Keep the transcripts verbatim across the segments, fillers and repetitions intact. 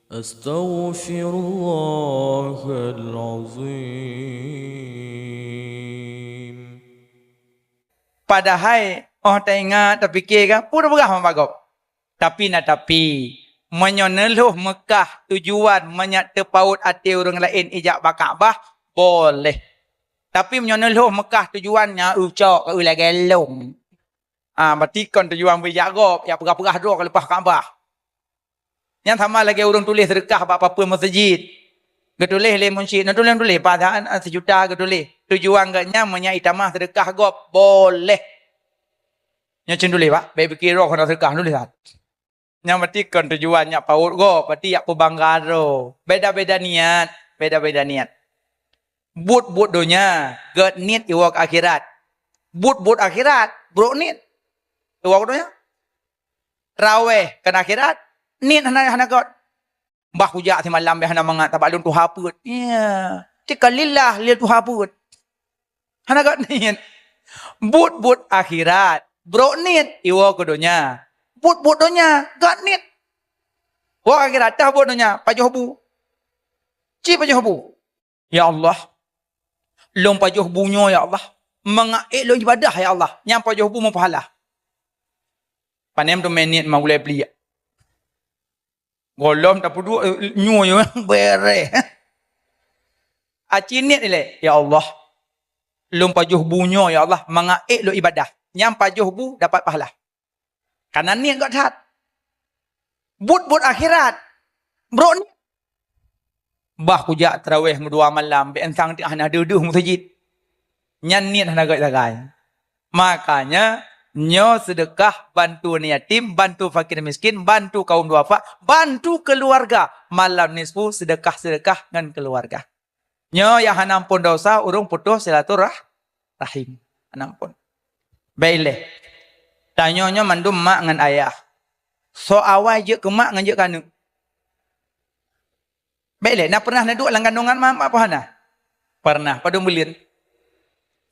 Astaghfirullahalazim. Padahai óh taingat, tapike kan, peue tapeugah bak gob. Tapi na tapi, meunyoe neulhôh Meukah tujuan meunyoe teupaôt até ureuëng laén ijak bak Ka'bah, boleh. Tapi meunyoe neulhôh Meukah tujuan nyan ucok keu lagée lôn. Ah, berarti kon tujuan beu jak gob, jak peugah-peugah droe ka leupah Ka'bah. Nyan sama lagée ureuëng tuléh seudeukah bak papeuen meuseujid. Geutuléh lé munsyid, na tuléh-tuléh, padahai seujuta geutuléh. Tujuan geuh nyan meunyoe itamah seudeukah gob, boleh. Nyoe cen tuléh, Pak, bék pike droe keunoe seudeukah, tuléh that. Nyang berarti kon tujuan nyak paôt gob, berarti yak peubangga droe. Beda-beda niat, beda-beda niat. Buet-buet donya, gét niet iwoe keu akhirat. Buet-buet akhirat, brok niet iwoe keu donya. Traweh keu akhirat, niet hana, hana gét. Bah kujak simalam bék hana mangat, sabab lôn tuha peuet. Ya, tika lillah lé tuha peuet. Hana gét niet. Buet-buet akhirat, brok niet iwoe keu donya. Buet-buet donya, gét niet. Woe akhirat, teuh buet donya, pajoh bu. Ci pajoh bu. Ya Allah, lôn pajoh bu nyoe, ya Allah. Mangat ék lôn ibadah, ya Allah. Nyang pajoh bu meupahala. Panem tu meuneuk ma ulée pliek. Gohlom tapeuduek, eh, nyoe, nyoe, bereh. Aci niet ilée, ya Allah. Lôn pajoh bu nyoe, ya Allah. Mangat ék lôn ibadah. Nyang pajoh bu dapat pahala. Kana niet gét that. Buet-buet akhirat. Brok niet. Bah kujak traweh meudua malam, bék ensang teuh hana deuh-deuh meuseujid. Nyan niet hana gét sagai. Makanya, nyoe seudeukah bantu aneuk yatim, bantu fakir miskin, bantu kaum duafa, bantu keuluwarga. Malam nisfu seudeukah-seudeukah ngon keuluwarga. Nyoe nyang hana ampon desya ureuëng putôh silaturah-, rahim. Hana ampon. Bék ilée. Tanyoe nyoe mandum mak ngon ayah. Soe awai jeuet keu mak ngon jeuet keu aneuk. Bék ilée, na pernah neuduek lam kandongan mak, mak peue hana? Pernah, padum buleuen.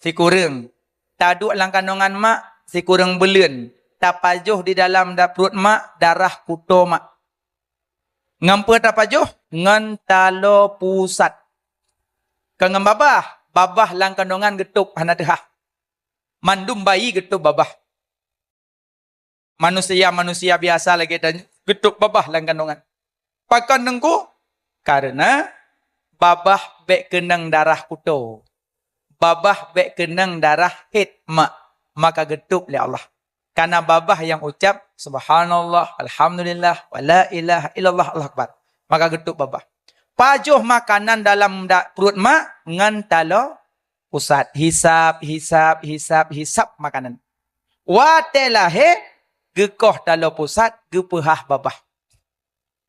Sikureueng. Taduek lam kandongan mak, sikureueng buleuen. Tapajoh di dalam da-, pruet mak, darah kuto mak. Ngon peue tapajoh? Ngon taloe pusat. Kon ngon babah, babah lam kandongan geutôb hana teuhah. Mandum bayi geutôb babah. Manusia-manusia biasa lagée tanyoe geutôb babah lam kandongan. Pakon teungku? Kareuna babah bék keunong darah kuto. Babah bék keunong darah hét mak, maka geutôb lé Allah. Kana babah nyang ucap, "Subhanallah, alhamdulillah, wa la ilaha illallah, Allahu akbar." Maka geutôb babah. Pajoh makanan dalam da-, pruet mak ngon taloe pusat. Hisab, hisab, hisab, hisab makanan. Watée lahé, geukoh taloe pusat, geupeuhah babah.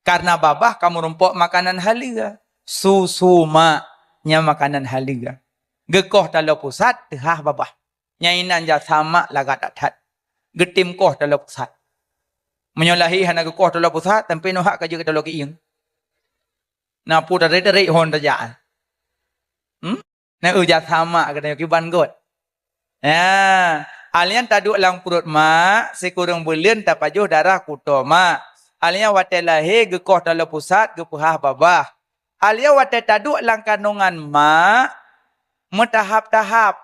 Kareuna babah ka meurumpok makanan haleue. Susu mak, nyan makanan haleue. Geukoh taloe pusat, teuhah babah. Nyan inan jasa mak lagak that-that. Geutem koh taloe pusat. Meunyoe lahé hana geukoh taloe pusat, sampoe nyoe hak ka jeuet keu taloe keuieng. Na peue taret-taret hon tajak. Hmm? Na eu jasa mak geutanyoe kiban göt. Ya, alien taduek lam pruet mak, sikureueng buleuen tapajoh darah kuto mak. Alien watée lahé geukoh taloe pusat, geupeuhah babah. Alien watée taduek lam kandongan mak, meutahap-tahap,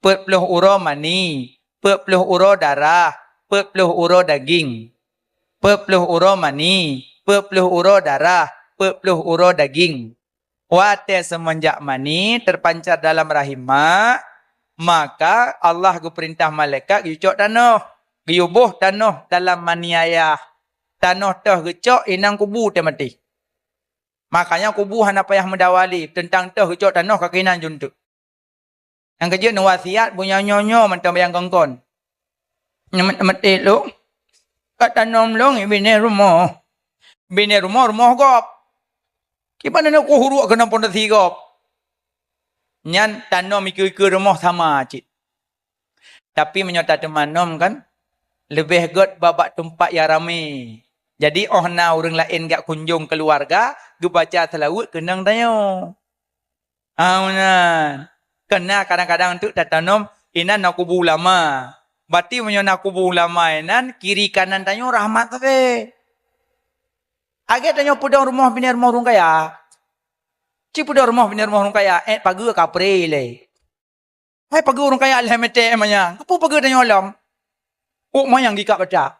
peuet ploh uroe mani, peuet ploh uroe darah, peuet ploh uroe daging. Peuet ploh uroe mani, peuet ploh uroe darah, peuet ploh uroe daging. Watée seumeunjak mani teupancar dalam rahim mak, maka Allah geupeurintah malaikat geuyue cok tanoh, geuyue boh tanoh dalam mani ayah. Tanoh toh geucok inan kubu teuh maté. Makanya kubu hana payah meudawa lé, teuntang toh geucok tanoh ka keunan junteuk. Nyang keujeuet neuwasiat, bunoe nyoe-nyoe mantong bayang kongkon. Nyoe met-, meuté lôn, ka tanom lôn binéh rumoh. Binéh rumoh, rumoh gob. Kiban na kuh uruek keunoe pondasi gob. Nyan tanom ikeue-ikeue rumoh sama cit. Tapi meunyoe tateumanom kan, leubeh göt bak, bak teumpat nyang ramé. Jadi, óh na ureuëng laén jak kunjong keuluwarga, geubaca seulaweuet keunong tanyoe. Ah, meunan. Keu na kadang-kadang teuk tatanom, inan na kubu ulama. Berarti meunyoe na kubu ulama inan, kiri kanan tanyoe rahmat sabe. Lagèe tanyoe peudong rumoh binéh rumoh ureueng kaya. Ci peudong rumoh binéh rumoh ureueng kaya, eh, pageue kapré lé. Hai pageue ureueng kaya lhèe mètè manyang. Keupeue pageue tanyoe lom? Ôk manyang gikak gata.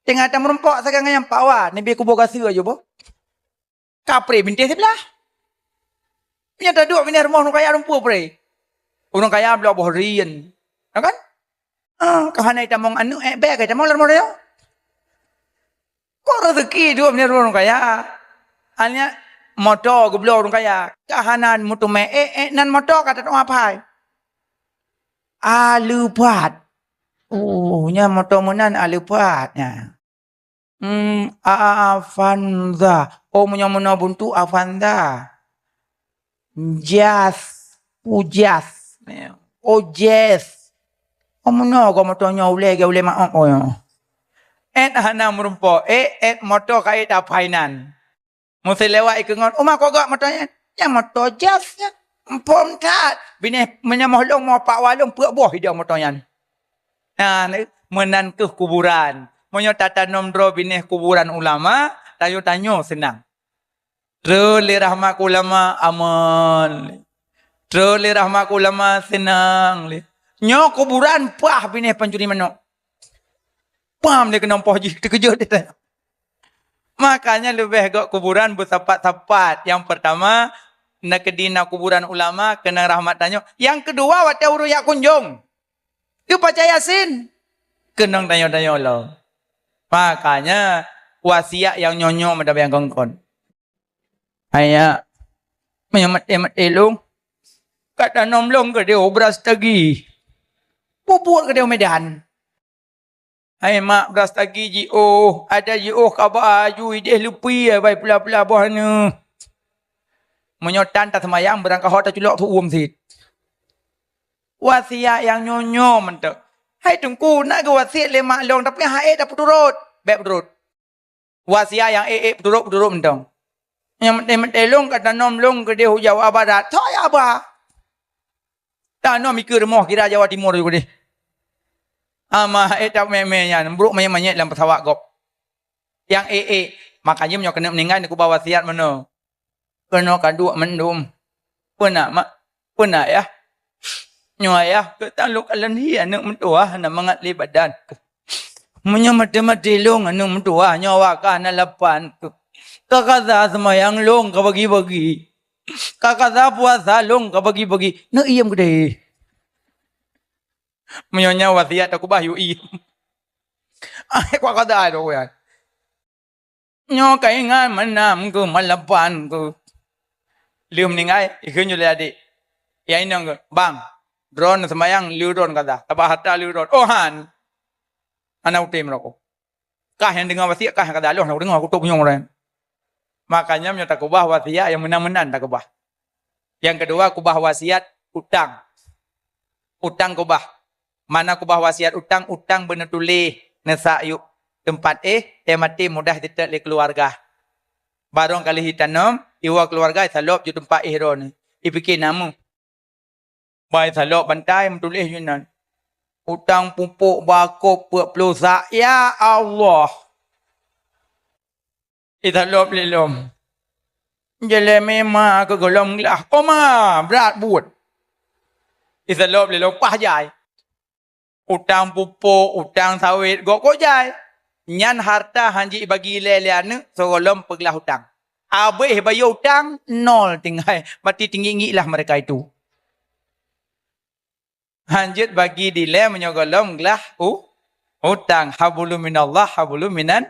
Teungoh tameurumpok sagai ngon nyang pakwa, neubri kubu gaseue aju boh. Kapré bintéh siblah. Nyan taduek binéh rumoh ureueng kaya rumpue pré. Ureueng kaya bloe boh rien. Ya kan? Ah, ka hana itamong aneuk, eh, bèk ka itamong lam rumoh tanyoe. Kok rezeki duek binéh rumoh ureueng kaya? Hanya moto geubloe ureueng kaya. Ka hana meuteumé, eh, eh, nan moto ka tateupeue apai. Aleupat. Oh, nyan moto meunan aleupat nyan. Hmm, Avanza. Oh, meunyoe meunoe buntu Avanza. Jas, Ujas. Oh, Jas. Oh, meunoe goe moto nyoe ulèe geu ulèe maok oh nyoe. Et hana meurumpok, eh, et moto ka et apai nan. Meuseulewat ikeue ngon, "Uma kok gak moto nyan?" "Nyan moto Jas nyan. Empom that. Binéh meunyoe moh lôn, moh pakwa lôn, peuet boh idong moto nyan." Nah, meunan keuh kuburan. Meunyoe tatanom droe binéh kuburan ulama, tanyoe-tanyoe seunang. Treun lé rahmat keu ulama, aman lé. Treun lé rahmat keu ulama, seunang lé. Nyoe kuburan paih binéh pancuri manok. Pam lé keunong poh jih, teukeujot lé tanyoe. Makanya leubeh gok kuburan beusapat-sapat. Nyang peurtama, na keudina kuburan ulama, keunong rahmat tanyoe. Nyang keudua, watèe ureueng jak kunjong, geubaca Yasin, keunong tanyoe-tanyoe lom. Makanya, wasiat nyang nyoe-nyoe meutabang kongkon. Ayah, meunyoe maté-maté lôn, ka tanom lôn keudéh u Brastagi. Peubuet keudéh u Medan. Hai mak, Brastagi jiôh, ada jiôh kaba aju idéh leupie bai pula-pula boh aneuk. Meunyoe tan taseumayang, beurangkaho taculok su uem sit. Wasiat nyang nyoe-nyoe mantong. Hai Teungku, na geuwasiat lé mak lôn, tapi han ék tapeuturot. Bèk peuturot. Wasiat nyang ék-ék peuturot-peuturot mantong. Nyang meuté-meuté lôn ka tanom lôn keudéh u Jawa Barat. Soe ya ba? Tanom ikeue rumoh kira Jawa Timur ju keudéh. Ama ék that mé-mé nyan, brok manyét-manyét lam peusawat gob. Nyang ék-ék, makajih meunyoe keuneuk meuninggai, neukeubah wasiat meunoe. Keunoe ka duek mandum. Peue na mak? Peue na yah? Nyoe ayah, keu tan lôn kalon hi aneuk meutuwah hana mangat lé badan. Meunyoe maté-maté lôn aneuk meutuwah, nyoe awak ka hana lapan. Ka kaza seumayang lôn ka bagi-bagi. Ka kaza puasa lôn ka bagi-bagi. Neuiem keudéh. Meunyoe nyan wasiat takeubah yue iem. Ai, kuat kaza lôn nyan. Nyoe ka ingat meunan keuh, malapan keuh. Lheueh meuninggai, ikheun ju lé adék. Nyang inong keuh, "Bang, droeneuh seumayang, lheueh droeneuh kaza. Tabah hareuta lheueh droeneuh." "Oh, han." Hana kutem lom. Kah nyang deungoe wasiat, kah nyang kaza, lôn hana kudeungoe, kutok punyueng ureueng. Makanya meunyoe takeubah wasiat nyang meunan-meunan takeubah. Nyang keudua, keubah wasiat utang. Utang keubah. Makna keubah wasiat utang, utang beuneutuléh neusak yub teumpat éh, teumaté mudah teutet lé keuluwarga. Barong ka lheueh itanom, iwoe keuluwarga isalop ju teumpat éh droeneuh. Ipike na meuh. Bai salop bantai meutuléh ju nan. Utang pupuk bakop peuet ploh sak. Ya Allah! Isalop lé lom. Jeulemé ma keu gohlom glah. Oma, brat buet. Isalop lé lom, pah jai. Utang pupuk, utang sawét, gok-gok jai. Nyan harta han jibagi ilèe lé aneuk, sigohlom peuglah utang. Abéh bayeue utang, nol tinggai. Mati tinggik-nggik lah mereka itu. Han jeuet bagi dilèe meunyoe gohlom glah u-, utang. Hablum minallah, hablum minan,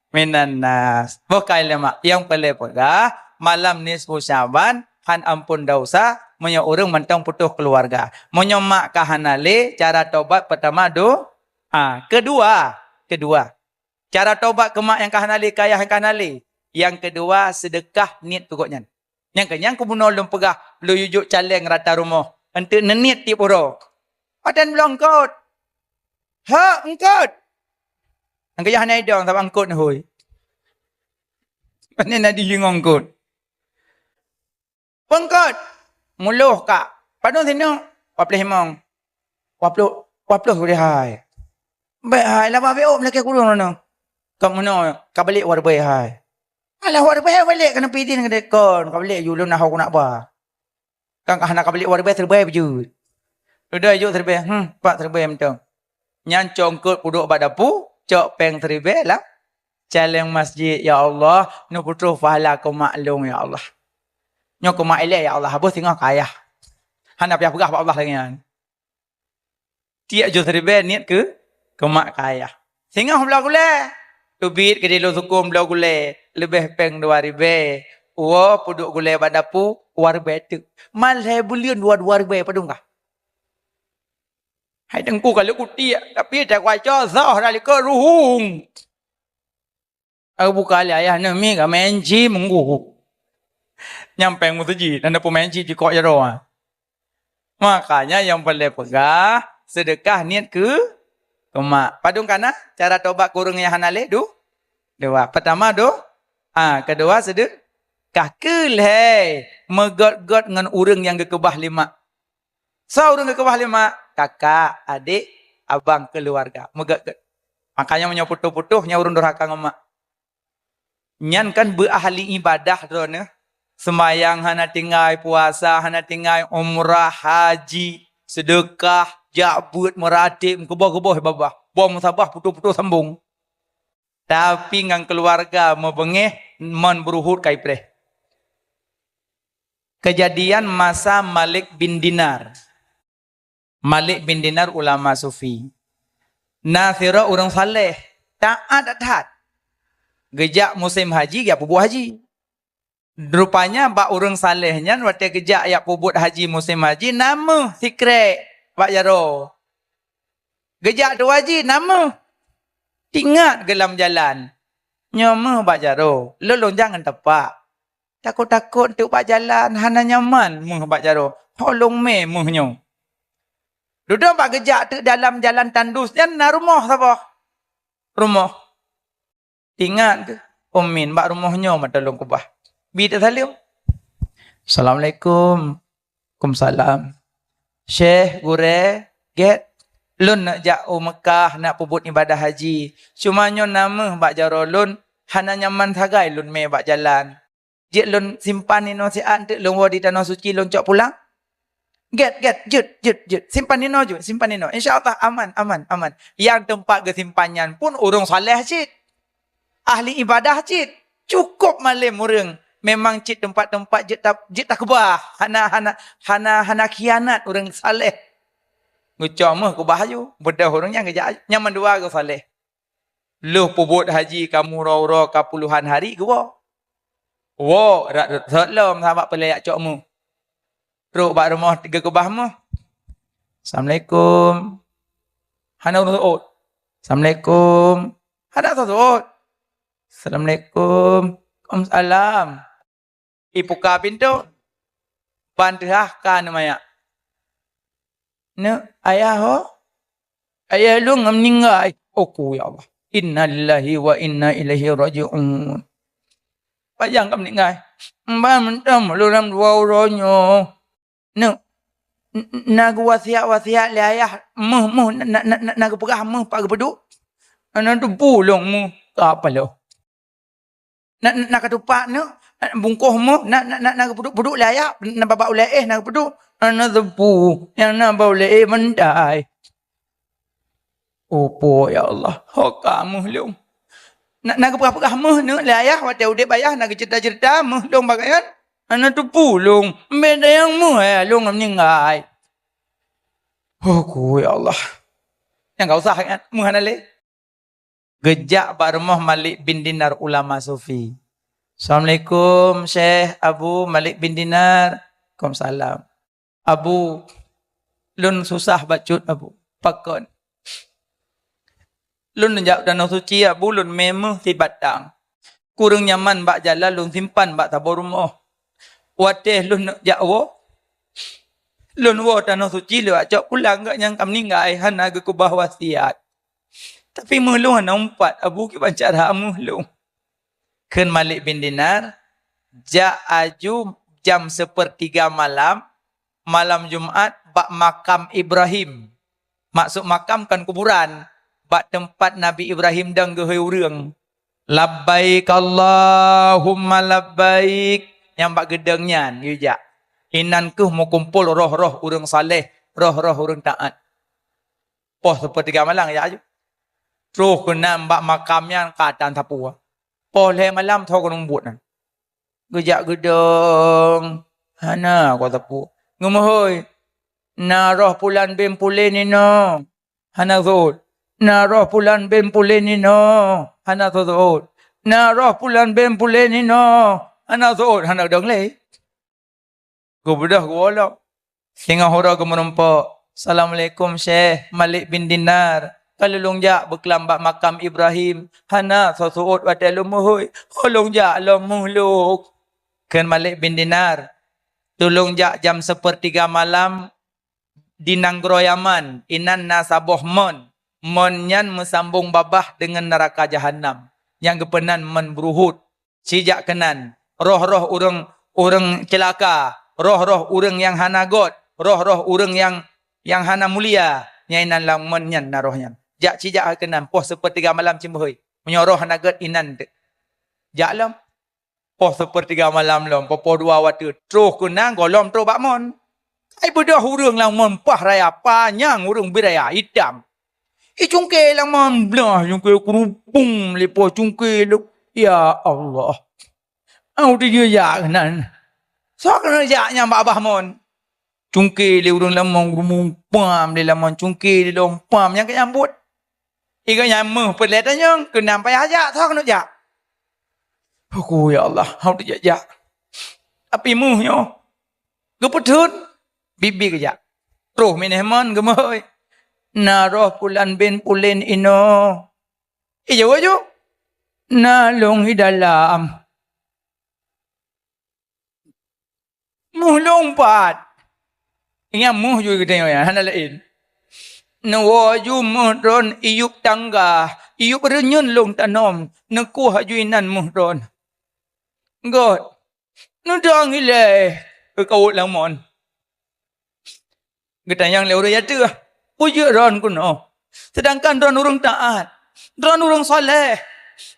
minan nas. Boh kai lé mak. Nyang peureulèe peugah, malam nisfu Sya'ban, han ampôn desya, meunyoe ureueng mantong putôh keuluwarga. Meunyoe mak ka hana lé, cara tobat peurtama do-, a, keudua, keudua. Cara tobat keu mak nyang ka hana lé, keu ayah nyang ka hana lé. Nyang keudua, seudeukah niet keu gobnyan. Nyang keunyan keuh bunoe lôn peugah, lôn yue jok caleng rata rumoh. Eunteuk neuniet tiep uroe. Padan bloe eungkot. Hok, eungkot. Nyang keujah hana idong sabab eungkot neuhôi. Pane na di jingong eungkot. Peungkot. Muloh kak. Padum sinong? Dua ploh limong. Dua ploh, dua ploh udeh hai. Bèk hai, laba bèk ôk meulakèe kureueng droeneuh. Ka meunoe, ka balek wareubèe hai. Alah, wak ribèe balek keuneuk pidin keu kon, ka balek ju lôn na ho keuneuk ba. Kan ka hana ka balek wak ribèe, siribèe beujeuet. Udah jok siribèe, hmm, pat siribèe mantong. Nyan congkot peuduek bak dapu, cok péng siribèe lam caléng masjid, "Ya Allah, neupeutroh pahala keu mak lôn, ya Allah. Nyoe keu mak ilèe, ya Allah, habéh singoh keu ayah." Hana payah peugah bak Allah lagèe nyan. Tiek jeuet siribèe niet keu, keu mak keu ayah. Singoh bloe gulèe. Teubiet keu di lôn sukon bloe gulèe, leubeh péng dua ribèe. Woe peuduek gulèe bak dapu, dua ribèe teuk. Malhèe buleuen dua, dua ribèe padum kah? Hai teungku, ka lheueh kutiek, tapi takuaco soh dah likot ruhueng. Aku buka lé ayah nyoe, mi ka main chip minggu. Nyan péng meuseujid, hana peumain chip jikok jaroe. Makanya nyang peureulèe peugah, seudeukah niet keu, keu mak. Padum kana cara tobat keu ureueng nyang hana lé? Du-, dua. Pertama do-, ah, kedua seudeukah. Keu lhèe, meugöt-göt ngon ureueng nyang geukeubah lé mak. Soe ureueng geukeubah lé mak? Kakak, adék, abang, keuluwarga. Meugöt-göt. Makanya meunyoe putôh-putôh, nyan ureueng durhaka ngon mak. Nyan kan beu ahli ibadah droeneuh. Seumayang hana tinggai, puasa hana tinggai, umrah, haji, seudeukah, jak beuet, meuratéb, meukeubah-keubah babah. Boh meusaboh putôh-putôh sambong. Tapi ngon keuluwarga meubeungéh, mon beuruhot ka ipreh. Keujadian masa Malik bin Dinar. Malik bin Dinar ulama sufi. Na sidroe ureueng saleh, taat that-that. Geujak musém haji, geujak peubuet haji. Rupanya bak ureueng saleh nyan watèe geujak jak peubuet haji musém haji, na méuh sikrek bak jaroe. Geujak tuwoe haji, na méuh. Teuingat geuh lam jalan, "Nyoe méuh bak jaroe, lôn lonjang ngon tapak." Takot-takot teuk bak jalan, hana nyaman méuh bak jaroe. Ho lôn mé méuh nyoe. Dudoe bak geujak teuk dalam jalan tandus nyan na rumoh saboh. Rumoh. Ingat keuh, "Umin, bak rumoh nyoe mantong lôn keubah." Bi teusaleuem. "Assalamualaikum." "Kumsalam." "Syekh, gurèe, gèt. Lôn neuk jak u Meukah, neuk peubuet ibadah haji. Cuma nyoe na méuh bak jaroe lôn, hana nyaman sagai lôn mé bak jalan. Jeuet lôn simpan inoe siat, teuk lôn woe di Tanoh Suci lôn cok pulang?" "Gèt, gèt, jeuet, jeuet, jeuet. Simpan inoe jeuet, simpan inoe. Insya Allah aman, aman, aman." Nyang teumpat geusimpan nyan pun ureueng saleh cit. Ahli ibadah cit. Cukôp malém ureueng. Memang cit teumpat-teumpat jeuet ta-, jeuet takeubah. Hana, hana, hana, hana khianat ureueng saleh. Geucok méuh keubah aju. Beudôh ureueng nyan geujak aju. Nyan mandua ureueng saleh. Lheueh peubuet haji ka meuuroe-uroe ka puluhan hari geuwoe. Woe, rot-rot lom sahabat peuleuyak cok méuh. Trok bak rumoh geukeubah méuh. "Assalamualaikum." Hana ureueng seuôt. "Assalamualaikum." Hana seuôt. "Assalamualaikum." "Waalaikumsalam." Ibuka pintoe. Ban teuhah ka aneuk manyak. "Neuk, ayah ho?" "Ayah lôn meuninggai." "Oh ku, ya Allah. Innalillahi wa inna ilaihi raji'un." "Pajan ka meuninggai?" "Ban mantong lôn lam dua uroe nyoe." "Neuk, n-, n-, na geuwasiat-wasiat lé ayah méuh, méuh, na, na, na, na geupeugah méuh pat geupeuduek?" "Hana teupeu lôn méuh." "Ka paloh." "Na, na, na katupat nyoe, bungkôh méuh, na, na, na, na geupeuduek-peuduek lé ayah, na babah ulèe éh na geupeuduek?" "Hana teupeu, nyang na babah ulèe éh mandai." "Oh po, ya Allah, ho ka méuh lôn." "Na, na geupeugah-peugah méuh nyoe lé ayah, watèe udép ayah na geuceurita-ceurita méuh lôn bak nyan?" "Hana teupeu lôn, beda nyang méuh ayah lôn meuninggai." "Oh ku, ya Allah." Nyang ka usah nyan, méuh hana lé. Geujak bak rumoh Malik bin Dinar ulama sufi. "Assalamualaikum, Syekh Abu Malik bin Dinar." "Waalaikumsalam." "Abu, lôn susah bacut, Abu." "Pakon?" "Lôn jak Tanoh Suci, Abu, lôn mé méuh sibatang. Kureueng nyaman bak jalan, lôn simpan bak saboh rumoh. Watèe lôn neuk jak woe, lôn woe Tanoh Suci lôn cok pulang, gobnyan ka meuninggai, hana geukeubah wasiat. Tapi méuh lôn hana umpat, Abu, kiban cara méuh lôn?" Kheun Malik bin Dinar, "Jak aju jam seupeurtiga malam, malam Jumat bak makam Ibrahim." Maksud makam kan kuburan, bak teumpat Nabi Ibrahim dan geuhôi ureueng. "Labbaik Allahumma labbaik." Nyang bak geudong nyan geujak. Inan keuh meukumpol roh-roh ureuëng saleh, roh-roh ureuëng taat. Poh seupeuet tiga malam geujak aju. Troh keunan bak makam nyan ka tan sapeue. Poh lhée malam tho gunong buet nyan. Geujak geudong, hana kuasa pu-, geumeuhôi, "Na roh pulan bin pulan inoe?" Hana seuôt. "Na roh pulan bin pulan inoe?" Hana seuôt. "Na roh pulan bin pulan inoe?" Hana seuôt, hana geudong lé. Geubeudôh geuwoe lom. Singoh uroe geumeurumpok, "Assalamualaikum Syekh Malik bin Dinar. Ka lôn jak beuklam bak makam Ibrahim, hana soe seuôt watée lôn meuhôi. Ho lôn jak lom meuh lôn." Kheun Malik bin Dinar, "Tulông jak jam seupeurtiga malam di nanggroe Yaman, inan na saboh mon. Mon nyan meusambông babah deungon neuraka Jahannam. Nyang geupeunan mon Bruhut. Sijak keunan, roh-roh ureuëng, ureuëng ceulaka, roh-roh ureuëng nyang hana gét, roh-roh ureuëng nyang, nyang hana mulia, nyang inan lam mon nyan na roh nyan. Jak sijak keunan, poh seupeurtiga malam cimeuhôi. Meunyoe roh hana gét inan teuk. Jak lom." Poh seupeurtiga malam lom, poh, poh dua watée, troh keunan gohlom troh bak mon. Ai beudôh ureuëng lam mon paih raya panyang ureuëng bit raya itam. Icungke lam mon blah, cungke keurubung lé poh cungke lom. Ya Allah. Au teujeujak keunan. Soe keuneuk jak nyang bak babah mon? Cungke lé ureuëng lam mon, keurubung pam lé lam mon, cungke lé lom pam nyang ka nyambut. Iga nyang meuh peureulée tanyong, keunan payah jak, soe keuneuk jak? Aku, ya Allah, hau teujeujak. Tapi meuh nyoe. Geupeutheun, bibi geujak. Troh mineh mon geumeuhôi. "Na roh pulan bin pulan inoe?" Ijaweueb ju, "Na lôn i dalam." "Meuh lôn pat?" Ingat meuh ju geutanyoe nyan, hana laén. "Neuwoe ju meuh droen iyueb tangga, iyueb reunyeun lôn tanom, neukueh ju inan meuh droen." "Gét, neudong ilée," geukawot lam mon. Geutanyong lé ureuëng ateueh, "Peue jeuet droen keunoe? Seudangkan droen ureuëng taat, droen ureuëng saleh,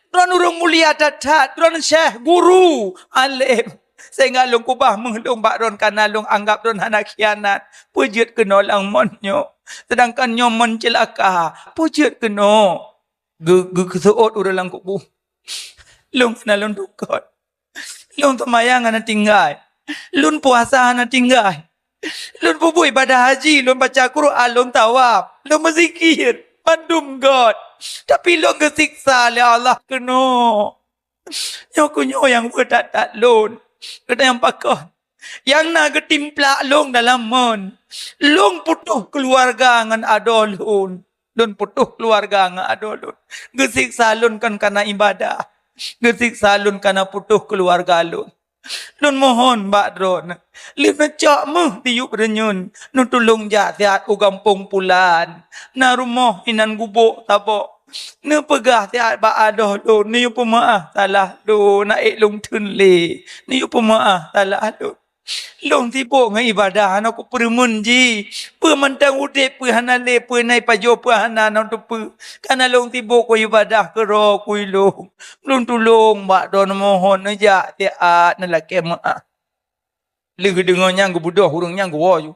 droen ureuëng mulia that-that, droen syekh, guru, além. Sehingga lôn keubah meuh lôn bak droen kareuna lôn anggab droen hana khianat. Peue jeuet keunoe lam mon nyoe? Seudangkan nyoe mon ceulaka. Peue jeuet keunoe?" Geu-, geu-, geuseuôt ureuëng lam kubu. "Lôn hana lôn tukot. Lôn seumayang hana tinggai. Lôn puasa hana tinggai. Lôn peubuet ibadah haji, lôn baca Quran, lôn tawaf, lôn meuzikir, mandum gét. Tapi lôn geusiksa lé Allah keunoe. Nyoe keuh nyoe nyang weueh that-that lôn." Geutanyoe pakon? Nyang na geutimplak lôn dalam mon. Lôn putôh keuluwarga ngon adoe lôn. Lôn putôh keuluwarga ngon adoe lôn. Geusiksa lôn kon kareuna ibadah. Geusiksa lôn kareuna putôh keuluwarga lôn. Lôn mohon bak droen, lheueh neucok meuh diyueb reunyeun, neutulông jak siat u gampông pulan. Na rumoh inan gubôk saboh. Neupeugah siat bak adoe lôn, neuyue peumeuáh salah lôn, na ék lôn theun lé. Neuyue peumeuáh salah lôn. Lôn sibôk ngon ibadah, hana kupeureumeun jih. Peue mantong udeb, peue hana lé, peue na ipajoh, peue hana na teupeue. Kareuna lôn sibôk keu ibadah keudroe keu ilôn. Lôn tulông bak droen, mohon neujak siat neulakée meuáh. Lheueh geudeungoe nyan geubeudôh ureuëng nyan geuwoe ju.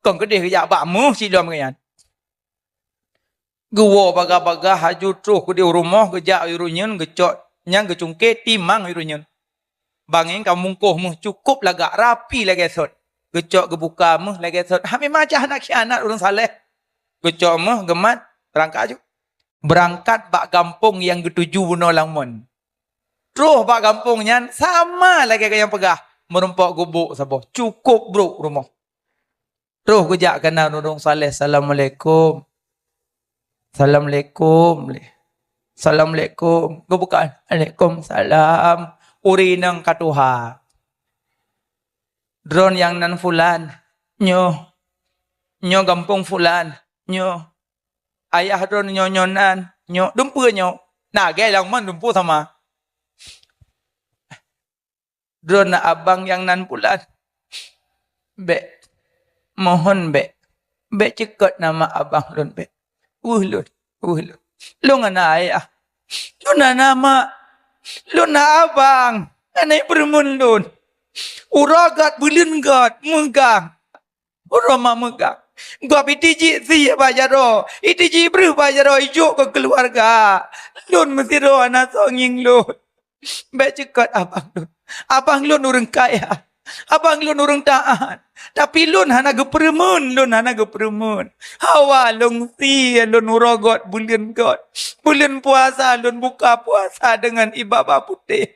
Kon keudeh geujak bak meuh silom geuh nyan. Geuwoe bagah-bagah laju troh keudeh u rumoh, geujak u reunyeun, geucok nyan geucungke timang u reunyeun. Bangeng ka mungkoh meuh cukôp lagak, rapi lagée sot. Geucok geubuka meuh lagée sot. Ha, memang cah aneuk khianat ureuëng saleh. Geucok meuh geumat, beurangkat ju. Beurangkat bak gampông nyang geutuju bunoe lam mon. Troh bak gampông nyan sama lagée nyang peugah, meurumpok gubôk saboh, cukôp brôk rumoh. Troh geujak keunan ureuëng saleh, "Assalamualaikum." "Assalamualaikum." "Assalamualaikum." Geubuka, "Waalaikumsalam." Ureuëng inong ka tuha. "Droen nyang nan fulan, nyoe. Nyoe gampông fulan, nyoe. Ayah droen nyoe, nyoe nan, nyoe." "Dumpeue nyoe?" "Na gai lam mon dumpeue sama." "Droeneuh abang nyang nan pulan." "Bék. Mohon bék. Bék ceukot nama abang lôn bék. Weueh lôn, weueh lôn. Lôn hana ayah. Lôn hana mak. Lôn na abang, aneuk peureumeun lôn. Uroe gét, buleuen gét, meugang. Uroe ma meugang. Gob itijik sie bak jaroe, itijik breuh bak jaroe, ijok keu keuluwarga. Lôn meusidroe hana soe ngieng lôn. Bék ceukot abang lôn. Abang lôn ureuëng kaya. Abang lôn ureuëng taat. Tapi lôn hana geupeureumeun, lôn hana geupeureumeun. Hawa lôn sie, lôn uroe gét, buleuen gét. Buleuen puasa lôn buka puasa deungon ié babah putéh.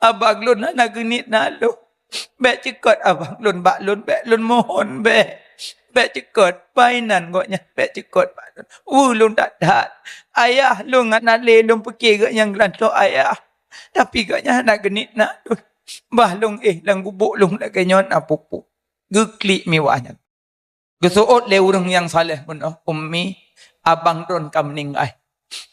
Abang lôn hana geuniet na lôn. Bék ceukot abang lôn bak lôn, bék lôn mohon, bék. Bék ceukot, painan gobnyan, bék ceukot bak lôn. Wu lôn that-that. Ayah lôn ngon aneuk lôn pike gobnyan geulantoe ayah. Tapi gobnyan hana geuniet na lôn. Bah lôn éh lam gubôk lôn lagée nyoe na pupu. Geuklik miwah nyan. Geuseuôt lé ureuëng nyang saleh meunoe, "Ummi, abang droen ka meuninggai.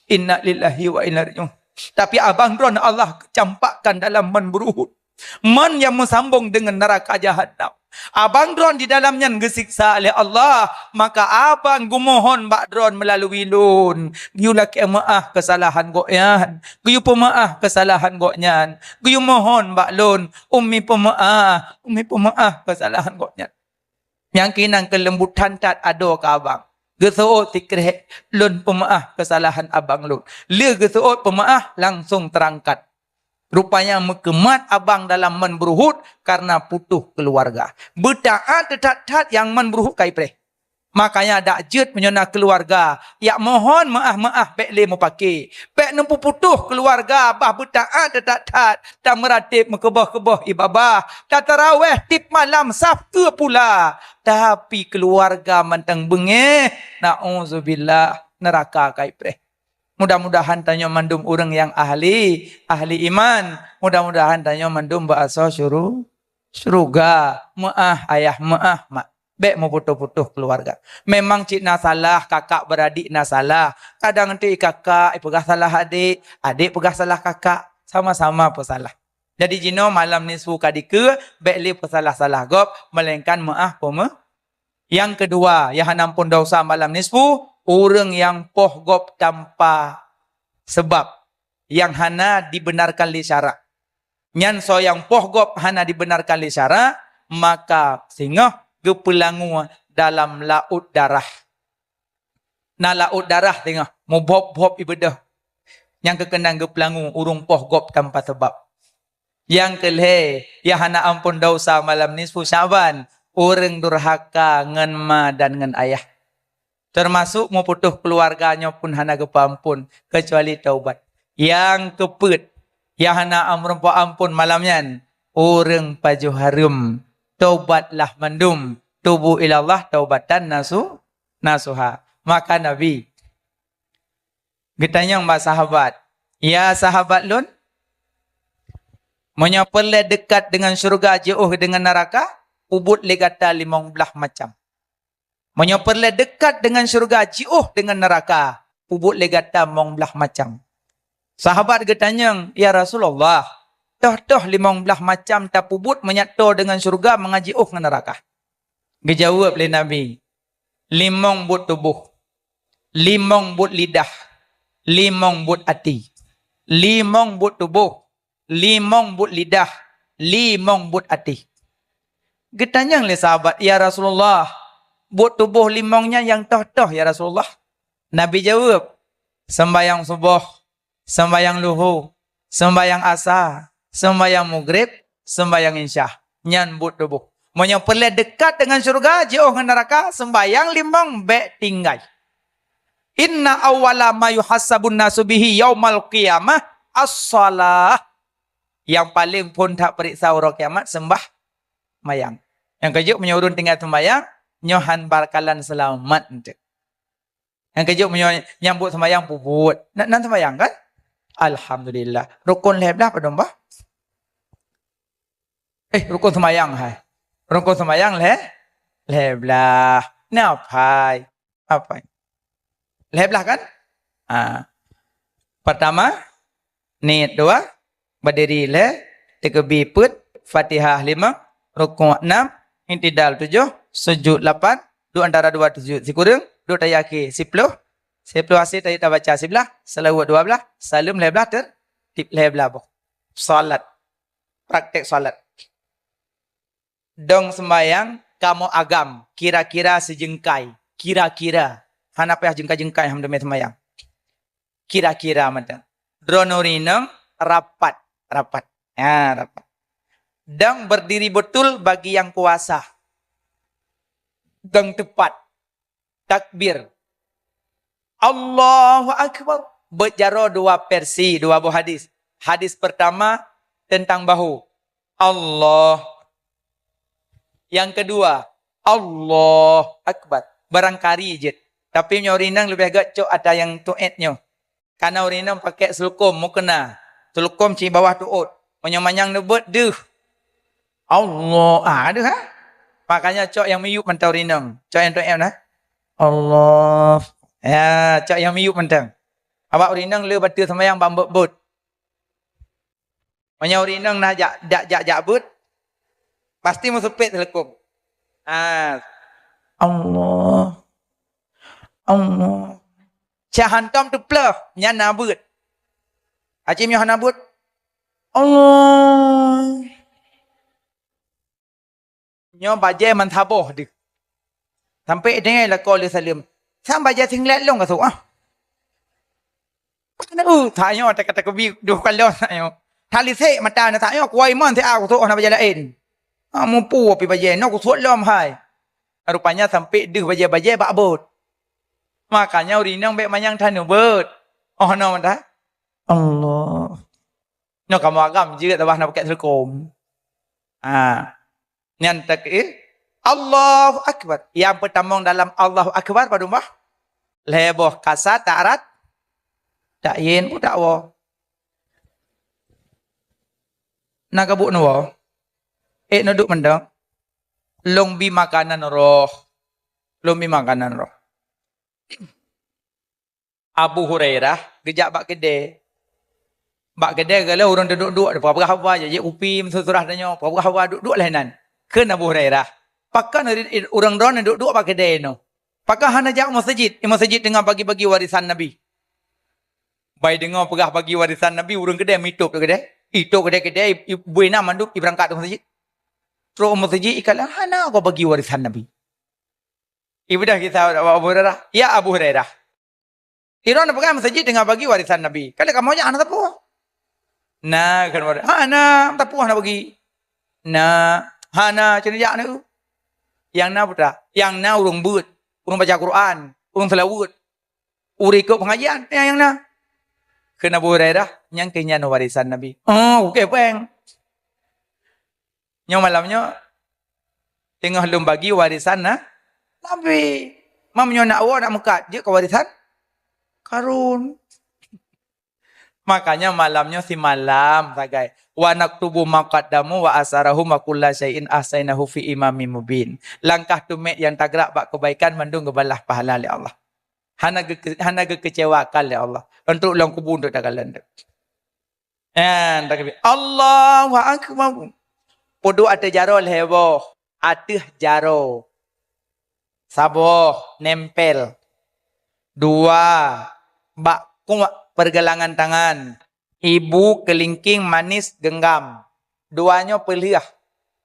Innalillahi wa inna ilaihi raji'un." Tapi abang droen Allah campakkan dalam man beuruhut. Man nyang meusambong deungon neuraka jahanam. Abang droen di dalam nyan geusiksa lé Allah, maka abang geumohon bak droen meulalu lôn, geuyue lakée meuáh keusalahan gobnyan, geuyue peumeuáh keusalahan gobnyan, geuyue mohon bak lôn, "Ummi peumeuáh, Ummi peumeuáh keusalahan gobnyan." Nyang keunan keulembutan that adoe keu abang. Geuseuôt sikrék, "Lôn peumeuáh keusalahan abang lôn." Lheueh geuseuôt peumeuáh, langsong teurangkat. Rupanya meukeumat abang dalam man beuruhut kareuna putôh keuluwarga. Beutaát teutat-that nyang man beuruhut ka ipreh. Makanya dak jeuet meunyoe na keuluwarga, jak mohon meuáh-meuáh bék lé meupaké. Bék neupeuputôh keuluwarga, bah beutaát teutat-that, tameuratéb meukeubah-keubah ié babah, tatarawéh tieb malam sab keue pula. Tapi keuluwarga mantong beungéh, na'uzubillah, neuraka ka ipreh. Mudah-mudahan tanyoe mandum ureuëng nyang ahli, ahli iman. Mudah-mudahan tanyoe mandum beuasoe syuru-, syeuruga. Meuáh ayah, meuáh mak. Bék meuputôh-putôh keuluwarga. Memang cit na salah kakak beuradek na salah. Kadang teuk kakak peugah salah adek, adek peugah salah kakak. Sama-sama peusalah. Jadi jinoe malam nisfu ka dikeue, bék lé peusalah-salah gob, melainkan meuáh peumeuáh. Nyang keudua, nyang hana amphon desya malam nisfu, ureuëng nyang poh gob tanpa seubab, nyang hana dibeunarkan lé syara. Nyan soe nyang poh gob hana dibeunarkan lé syara, maka singoh geupeulangô dalam laôt darah. Na laôt darah singoh, mubhôb-bhôb ié beudôh. Nyang keuh keunan geupeulangô ureuëng poh gob tanpa seubab. Nyang keulhée, nyang hana amphon desya malam nisfu Sya'ban, ureuëng durhaka ngon ma dan ngon ayah. Teumasok meuputôh keuluwarga nyoe pun hana geupeuamphon, keucuali taubat. Nyang keupeuet, nyang hana amphon malam nyan, ureuëng pajoh hareuem, taubatlah mandum, tubu ilallah taubatan nasu-, nasuha. Maka Nabi geutanyong bak sahabat, "Ya sahabat lôn, meunyoe peureulée deukat deungon syeuruga jiôh deungon neuraka, peubuet lé gata limong blaih macam." Meunyoe peureulée deukat deungon syeuruga jiôh deungon neuraka, peubuet lé gata limong blaih macam. Sahabat geutanyong, "Ya Rasulullah, toh-toh limong blaih macam tapeubuet meunyoe toe deungon syeuruga mangat jiôh ngon neuraka?" Geujaweueb lé Nabi, "Limong buet tuboh, limong buet lidah, limong buet até." Limong buet tuboh, limong buet lidah, limong buet até. Geutanyong lé sahabat, "Ya Rasulullah, buet tuboh limong nyan nyang toh-toh, ya Rasulullah?" Nabi jaweueb, "Seumbahyang suboh, seumbahyang luhu, seumbahyang asa, seumbahyang mugreb, seumbahyang insya." Nyan buet tuboh. Meunyoe peureulée deukat deungon syeuruga, jiôh ngon neuraka, seumbahyang limong bék tinggai. "Inna awwala ma yuhasabun nasu bihi yaumal qiyamah as-shalah." Nyang paleng phon that peuriksa uroe kiamat seumbah-, seumayang. Nyang keujeuet meunyoe ureuëng tinggai seumayang, nyoe han bakalan seulamat enteuk. Nyang keujeuet meunyoe nyang buet seumayang peubuet. Na, na seumayang kan? Alhamdulillah. Rukon lhée blaih padum bah? Eh, rukon seumayang hai. Rukon seumayang lhée, lhée blaih. Na apai? Apai? Lhée blaih kan? Ha. Pertama, niet dua, berdiri lhée, takbir peuet, Fatihah lima, rukuk enam, i'tidal tujoh, sujud lapan, duek antara dua sujud sikureueng, duek tahiyat akhé siploh, siploh akhé tahiyat tabaca siblaih, salawat dua blaih, saleuem lhée blaih, ter-, tip lhée blaih boh. Salat. Praktek salat. Dong sembahyang, kamoe agam, kira-kira sijeungkai. Kira-kira. Hana payah jeungkai-jeungkai, hana teumé sembahyang. Kira-kira mantong. Droeneuh ureueng inong rapat, rapat. Ha, rapat. Dan berdiri betul bagi yang kuasa. Dan tepat. Takbir. Allahu Akbar. Beuet jaroe dua versi, dua boh hadis. Hadis pertama tentang bahu. Allah. Yang kedua, Allahu Akbar. Barangkari jeuet. Tapi meunyoe ureueng inong leubeh gét cok ata nyang tuet nyoe. Kana ureueng inong pakai seulukôm mukena. Seulukôm cit bawah tuet. Meunyoe manyang neubeuet deuh. Allah. Ah, deuh, ha? Makanya cok nyang miyueb mantong ureueng inong. Cok nyang tuet na. Allah. Ya, cok nyang miyueb mantong. Awak ureueng inong le bateue seumayang bak beuet-beuet. Meunyoe ureueng inong na jak, jak, jak, jak beuet, pasti meuseupet seulukôm. Ah. Allah. Allah. Cak hantom teupleuh, nyan na beuet. Aci meunyoe hana beuet, Allah. Nyoe bajée meusaboh deuh. Sampoe deungoe lakoe lé saleuem. Sang bajée singlet lôn ka sôk ah. Pane u, tanyoe kata-kata keubi dua kaloe tanyoe. Talisek mata na tanyoe kuai mon siat kusôk hana bajée laén. Ha, mupu pi bajée nyoe kusôk lom hai. Rupanya sampoe deuh bajée-bajée bak bot. Makanya ureueng inong bék manyang taneubeuet. Oh, no mantah. Allah. Nyoe kamoe agam jeuet tabah na pakai seulukôm. Ha. Nyan takbir. Allahu Akbar. Nyang peutamong dalam Allahu Akbar padum boh? Lhée boh kasa ta'arat. Ta'yin pun dakwo. Na kabuk nuwo. Ék neuduek mantong. Lôn bi makanan roh. Lôn bi makanan roh. Abu Hurairah geujak bak keudè. Bak keudè geulah ureueng teuduek-duek, peugah-peugah haba, jijak kupi, meusurah-surah tanyoe, peugah-peugah haba, duek-duek lheueh nan. Kheun Abu Hurairah, "Pakon ureueng droeneuh duek-duek bak keudè nyoe? Pakon hana jak u meuseujid? Di meuseujid teungoh bagi-bagi warésan Nabi." Bai deungoe peugah bagi warésan Nabi, ureueng keudè meuitôb di keudè. Itôb keudè-keudè, i, i, bui na mandum, ibeurangkat u meuseujid. Trok u meuseujid, ikalon, "Hana goe bagi warésan Nabi." Ibeudôh kisah Abu Hurairah, "Ya Abu Hurairah, droeneuh peugah meuseujid teungoh bagi warésan Nabi. Ka lheueh kamoe jak hana sapeue?" "Na," kheun Abu Hurairah. "Hana, sapeue hana bagi." "Na, hana, cuma jak na." Nyang na peue? Nyang na ureueng beuet, ureueng baca Quran, ureueng seulaweuet, ureueng ikot pengajian, nyang, nyang na. Kheun Abu Hurairah, "Nyang keuh nyan warésan Nabi." Oh, oke, péng. Nyoe malam nyoe teungoh lôn bagi warésan na, Nabi. Mam nyoe nak woe nak meukat, jeuet keu warésan Karun. Makanya malam nyoe simalam sagai. "Wa naktubu ma qaddamu wa asarahum wa kulla syai'in ahsainahu fi imamin mubin." Langkah teumèt nyang tagrak bak keubaikan mandum geubalah pahala lé Allah. Hana geuke-, hana geukeucewakan lé Allah. Untuk lôn kubu untuk takalon. Nyan takbir. Allahu Akbar. Peuduek ateueh jaroe lhèe boh. Ateueh jaroe. Saboh, nempel. Dua, bak kuak pergelangan tangan. Ibu kelingking manis genggam. Dua nyoe peulheueh.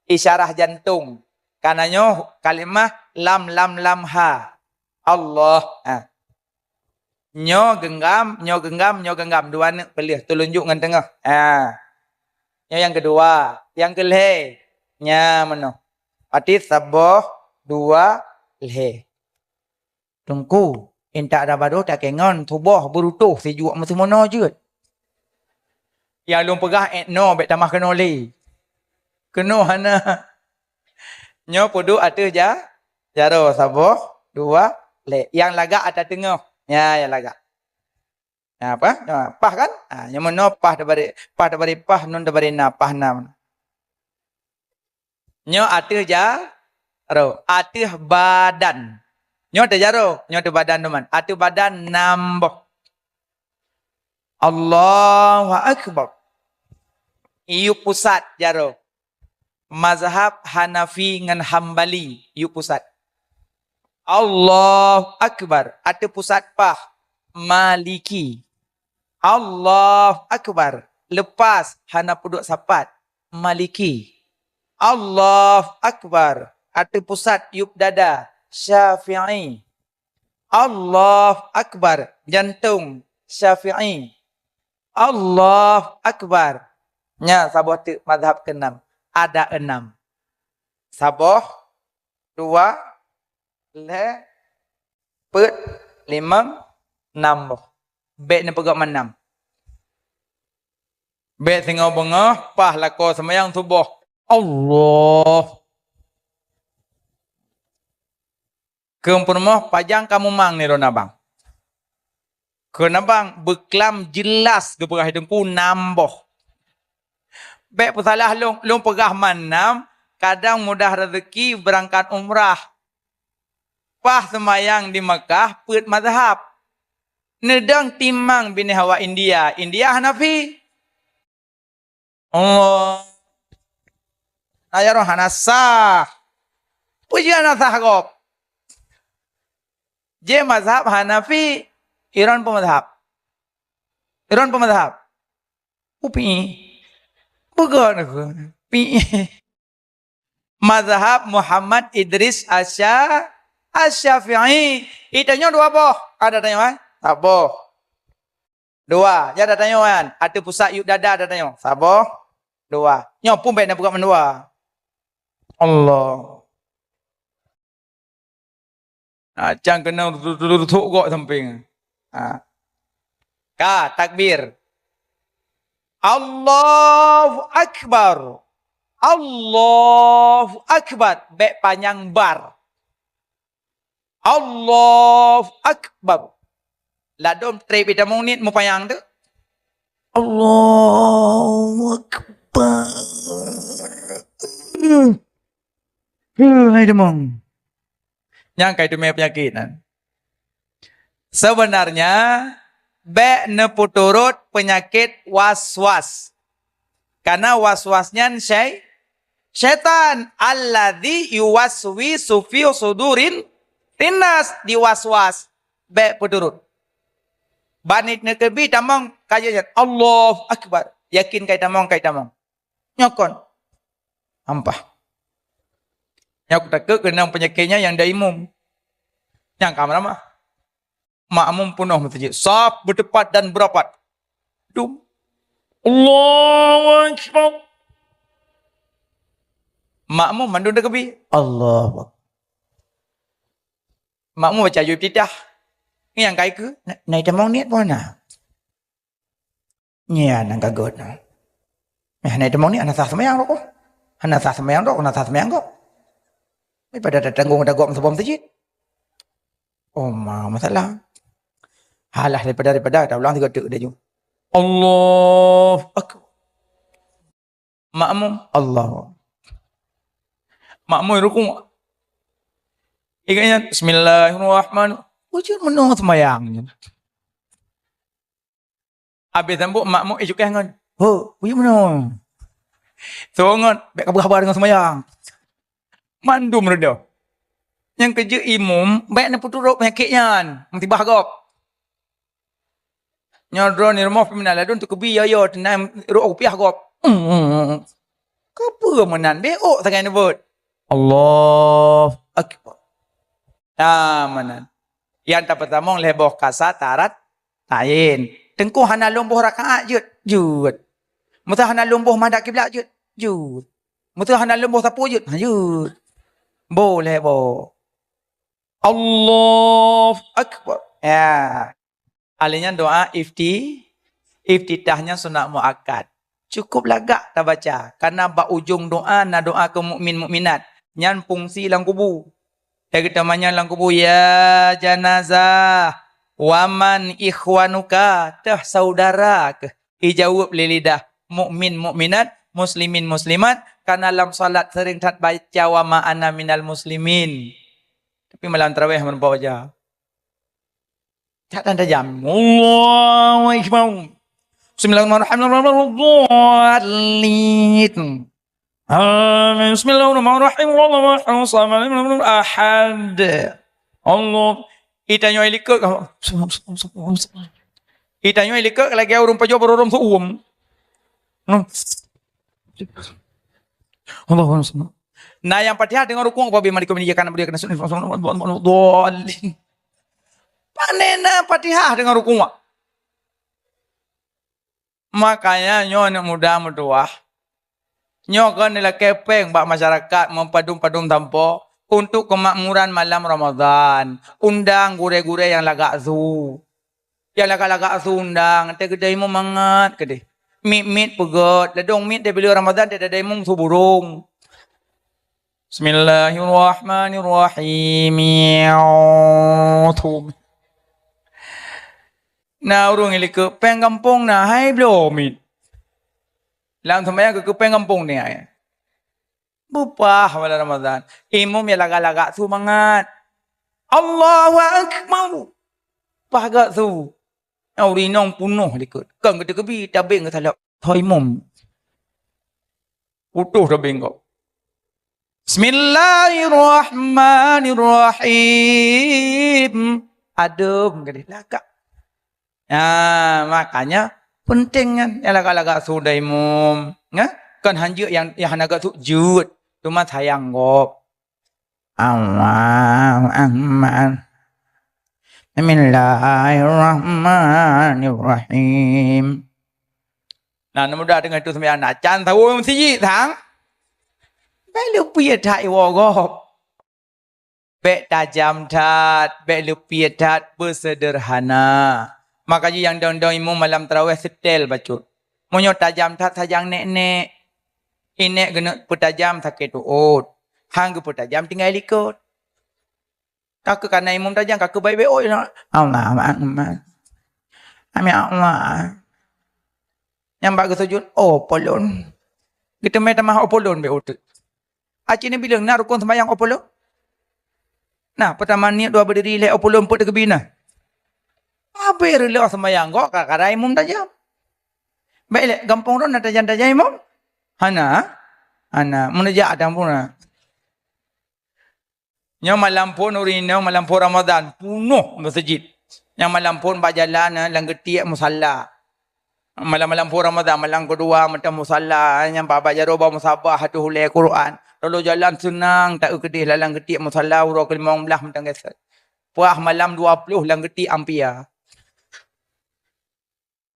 Isyarah jantong. Karena nyoe kalimah lam, lam, lam, ha. Allah. Ha. Nyoe genggam, nyoe genggam, nyoe genggam. Dua neuk peulheueh, teulunjuk ngon teungoh. Ha. Nyoe nyang keudua, nyang keulhèe. Nya meunoe. Arti saboh, dua, lhèe. Teungku, intat dabado takengon, tuboh beurutoh sijuek meusimeunoe jeuet. Nyang lôn peugah, eh, noe bèk tamah keunoe lé. Keunoe hana. Nyoe peuduek ateueh ja-, jaroe saboh, dua, lhèe. Nyang lagak ata teungoh. Nya, nyang lagak. Nya, apa? Nya, pah kan? Ha, nyang meunoe pah tabari, pah tabari pah, nun tabari na, pah na. Nyoe ateueh jaroe, ateueh badan. Nyoe ateueh jaroe, nyoe ateueh badan teuma. Ateueh badan nam boh. Allahu Akbar. Iyup pusat jaroe. Mazhab Hanafi ngon Hambali, iyup pusat. Allahu Akbar. Ateueh pusat pah. Maliki. Allahu Akbar. lepas, hana peuduek sapat, Maliki. Allahu Akbar, ateueh pusat yup dada, Syafi'i. Allahu Akbar, jantong, Syafi'i. Allahu Akbar. Nyan saboh teuk mazhab keenam. Ada enam. Saboh, dua, lhèe, peuet, limong, nam boh. Bèk neupeugah meunan. Bèk singoh beungoh, paih lakoe seumayang suboh. Allah. Keu peurumoh, pajan ka mumang nirona bang. Keu na bang, beuklam jeulaih geupeugah Teungku nam boh. Bèk peusalah lôn, lôn peugah meunan, kadang mudah rezeki beurangkat umrah. Paih seumayang di Makkah peuet mazhab. Neudong timang binéh awak India, India Hanafi. Allah. Aya roh hana sah. Peue jih hana sah gob? Jih mazhab Hanafi, Iran peue mazhab? Iran peue mazhab? Upi. Bukan aku. Pi. Mazhab Muhammad Idris Asya-, Asy-Syafi'i. Itanyoe dua boh. Ada tanyoe, eh? Saboh. Dua. Ya ada tanyoe kan? Ateueh pusat yub dada ada tanyoe. Saboh. Dua. Nyoe pun bèk na buka mandua. Allah. Ha, cang keuneuk rutuk gok samping. Ha. Ka, takbir. Allahu Akbar. Allahu Akbar. Bèk panyang bar. Allahu Akbar. Ladôm trép itamong niet meupanyang tu. Allahu Akbar. Huh, hai tamong. Nyang kai teumé peunyakét nyan. Sebenarnya, bèk neupeuturot peunyakét was-was. Karena was-was nyan syai-, syaitan. Alladzi yuwaswisu fi sudurin linnas, di was-was. Bèk peuturot. Ban neuteubi tamong ka jeuet nyan. Allahu Akbar. Yakin kai tamong, kai tamong. Nyoe kon. Ampah. Nyoe takot keunong peunyakét nyan nyang da imum. Nyang ka meuramah. Makmum peunoh meuseujid. Saf beuteupat dan beurapat. Dum. Allahu Akbar. Makmum mandum takbir. Allahu Akbar. Makmum baca jaweueb titah. Nyang kai keu, na-, na itamong niet pun na. Nyan nyang ka göt nyan. Meuhana itamong niet hana sah seumayang rot. Hana sah seumayang rot, hana sah seumayang gob. Daripada tatanggong tagok meusaboh meuseujid. Oh, ma-, masalah. Halah daripada, daripada, ta ulang tiga teuk laju. Allahu Akbar. Makmum, Allahu. Makmum rukuk. Ingat nyan, Bismillahirrahmanirrahim. Ujeut meunoe seumayang nyan. Abéh sambot makmum, eh, cukéh ngon. Ho, ujeut meunoe. Soe ngon, bèk kabeuh haba deungon seumayang. Mandum reudoh. Nyang keujeuet imum, bèk neupeuturot peunyakét nyan. Meusibah gob. Nyoe droeneuh rumoh pih meunan ladôm teukeubi yo-yo teunai rot kupiah gob. Keupeue meunan? Bèk ôk sagai neubeuet. Allahu Akbar. Nah, meunan. Nyang tapeutamong lhèe boh kasa tarat laén. Teungku hana lôn boh rakaat jeuet. Jeuet. Meusa hana lôn boh madhab kiblat jeuet. Jeuet. Meusa hana lôn boh sapeue jeuet. Ha, jeuet. Boh lhèe boh. Allahu Akbar. Ya. Alèh nyan doa ifti-, iftitah nyan sunat muakkad. Cukup lagak tabaca, karena bak ujong doa na doa keu mukmin mukminat. Nyan fungsi lam kubu. Lagèe geutamanyong lam kubu, "Ya janazah, wa man ikhwanuka?" Teuh saudara keuh. Ijaweueb lé lidah mukmin mukminat, muslimin muslimat, karena lam salat sering that baca, "Wa ma ana minal muslimin." Tapi malam tarawih meureumpok baca. Tak ada jam. Allahu Akbar. Bismillahirrahmanirrahim. Amin. Bismillahirrahmanirrahim. Ahad. Allah. Itanyoe likot. Itanyoe likot lagèe ureueng pajoh barô rhom seuuem. Hmm. Allahumma shalli. Nah, nyang Fatihah deungon rukuk, apa bi malikum ini ya kana budi kana sunni. Pane na Fatihah deungon rukuk. Makanya nyoe aneuk muda meutuwah. Nyoe kon dilakée péng bak masyarakat meupadum-padum sampoe untuk keumakmuran malam Ramadhan. Undang gurée-gurée nyang lagak su. Nyang lagak-lagak su undang, teukeudai mangat keudeh. Miet-miet peugét, ladôm miet teubileue Ramadhan teukeudai mung su burông. Bismillahirrahmanirrahim. Na ureuëng likot péng gampông na hai bloe miet. Lam seumayang keu péng gampông ni hai. Bupah malam Ramadhan. Imum ya lagak-lagak su mangat. Allahu Akbar. Pah gak su. Nyang ureuëng inong punoh likot. Kang geuteukeubi tabeng geusalok. Ho imum. Putôh tabeng gok. Bismillahirrahmanirrahim. Adem geude lagak. Nah, makanya penting nyan nyang lagak-lagak su dai imum. Nah, kan hanjeuet nyang, nyang hana gak su jeuet. Cuma sayang gop. Allahu Akbar. Bismillahirrahmanirrahim. Nah, aneuk muda teungoh tu seumayang na can sawoe meuseujid sang. Bèk leupie that iwoe gop. Bèk tajam that, bèk leupie that, beuseudeurhana. Makajih nyang dong-dong imum malam taraweh seutèl bacut. Meunyoe tajam that sajang nèk-nèk. Inèk geuneuk peutajam sakét uôt. Han geupeutajam tinggai likot. Ka keuh kana imum tajam, ka keuh baék-baék ôt. Allahu Akbar. Amin Allah. Nyang bak geusujut, oh, polon. Geuteumé tamah oh polon bèk uteuk. Aci neubileueng na rukon seumayang oh polon? Nah, peutama niet, dua beudiri, lhèe oh polon peuet teukeubi na. Abéh reuloh seumayang gok ka-, kara imum tajam. Bèk lé gampông droe na tajam-tajam imum? Hana? Hana. Meunajak ada pun na. Nyoe malam phon ureueng inong, malam phon Ramadan, punoh meuseujid. Nyang malam phon bak jalan, eh, lam geutiek musala. Malam-malam phon Ramadan, malam keudua mantong musala, eh, nyang bak, bak jaroe bak musabah ateueh ulèe Quran. Lalu jalan seunang taeu keudeh lam geutiek musala uroe keulimong blaih mantong geuset. Puah malam dua ploh lam geutiek ampia.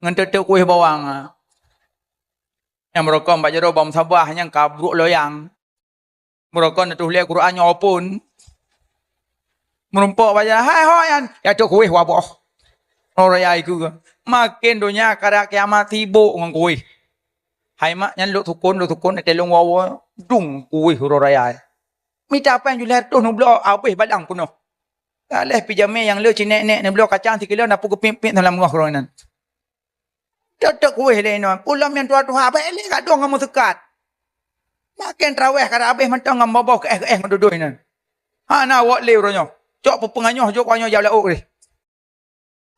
Ngon teuteup kueh bawang, eh. Nyang meurokok bak jaroe bak musabah nyang ka brok loyang. Meurokon ateueh ulèe Quran nyoe phon. Meurumpok bak jalan, "Hai ho nyan, ya trok kueh waboh." Uroe raya iku. Maken donya ka raya kiamat sibok ngon kueh. Hai mak nyan lok sukon, lok sukon, teuh lôn woe-woe, dung kueh uroe raya. Mita péng julèe reutôh neubloe, abéh balang peunoh. Ka lheuh pih jamé nyang le cit nèk-nèk neubloe kacang sikilo na peugeupiep-piep lam rumoh droeneuh. Teuteup kueh lé inoe. Ulôn nyang tuha-tuha, bèk lé gadong ngon meuseukat. Maken traweh ka abéh mantong ngon boboh keuéh-keuéh ngon dodoi nyan. Hana wok lé uroe nyoe. Cok peupeunganyoh jok uroe nyoe jak laôt lé.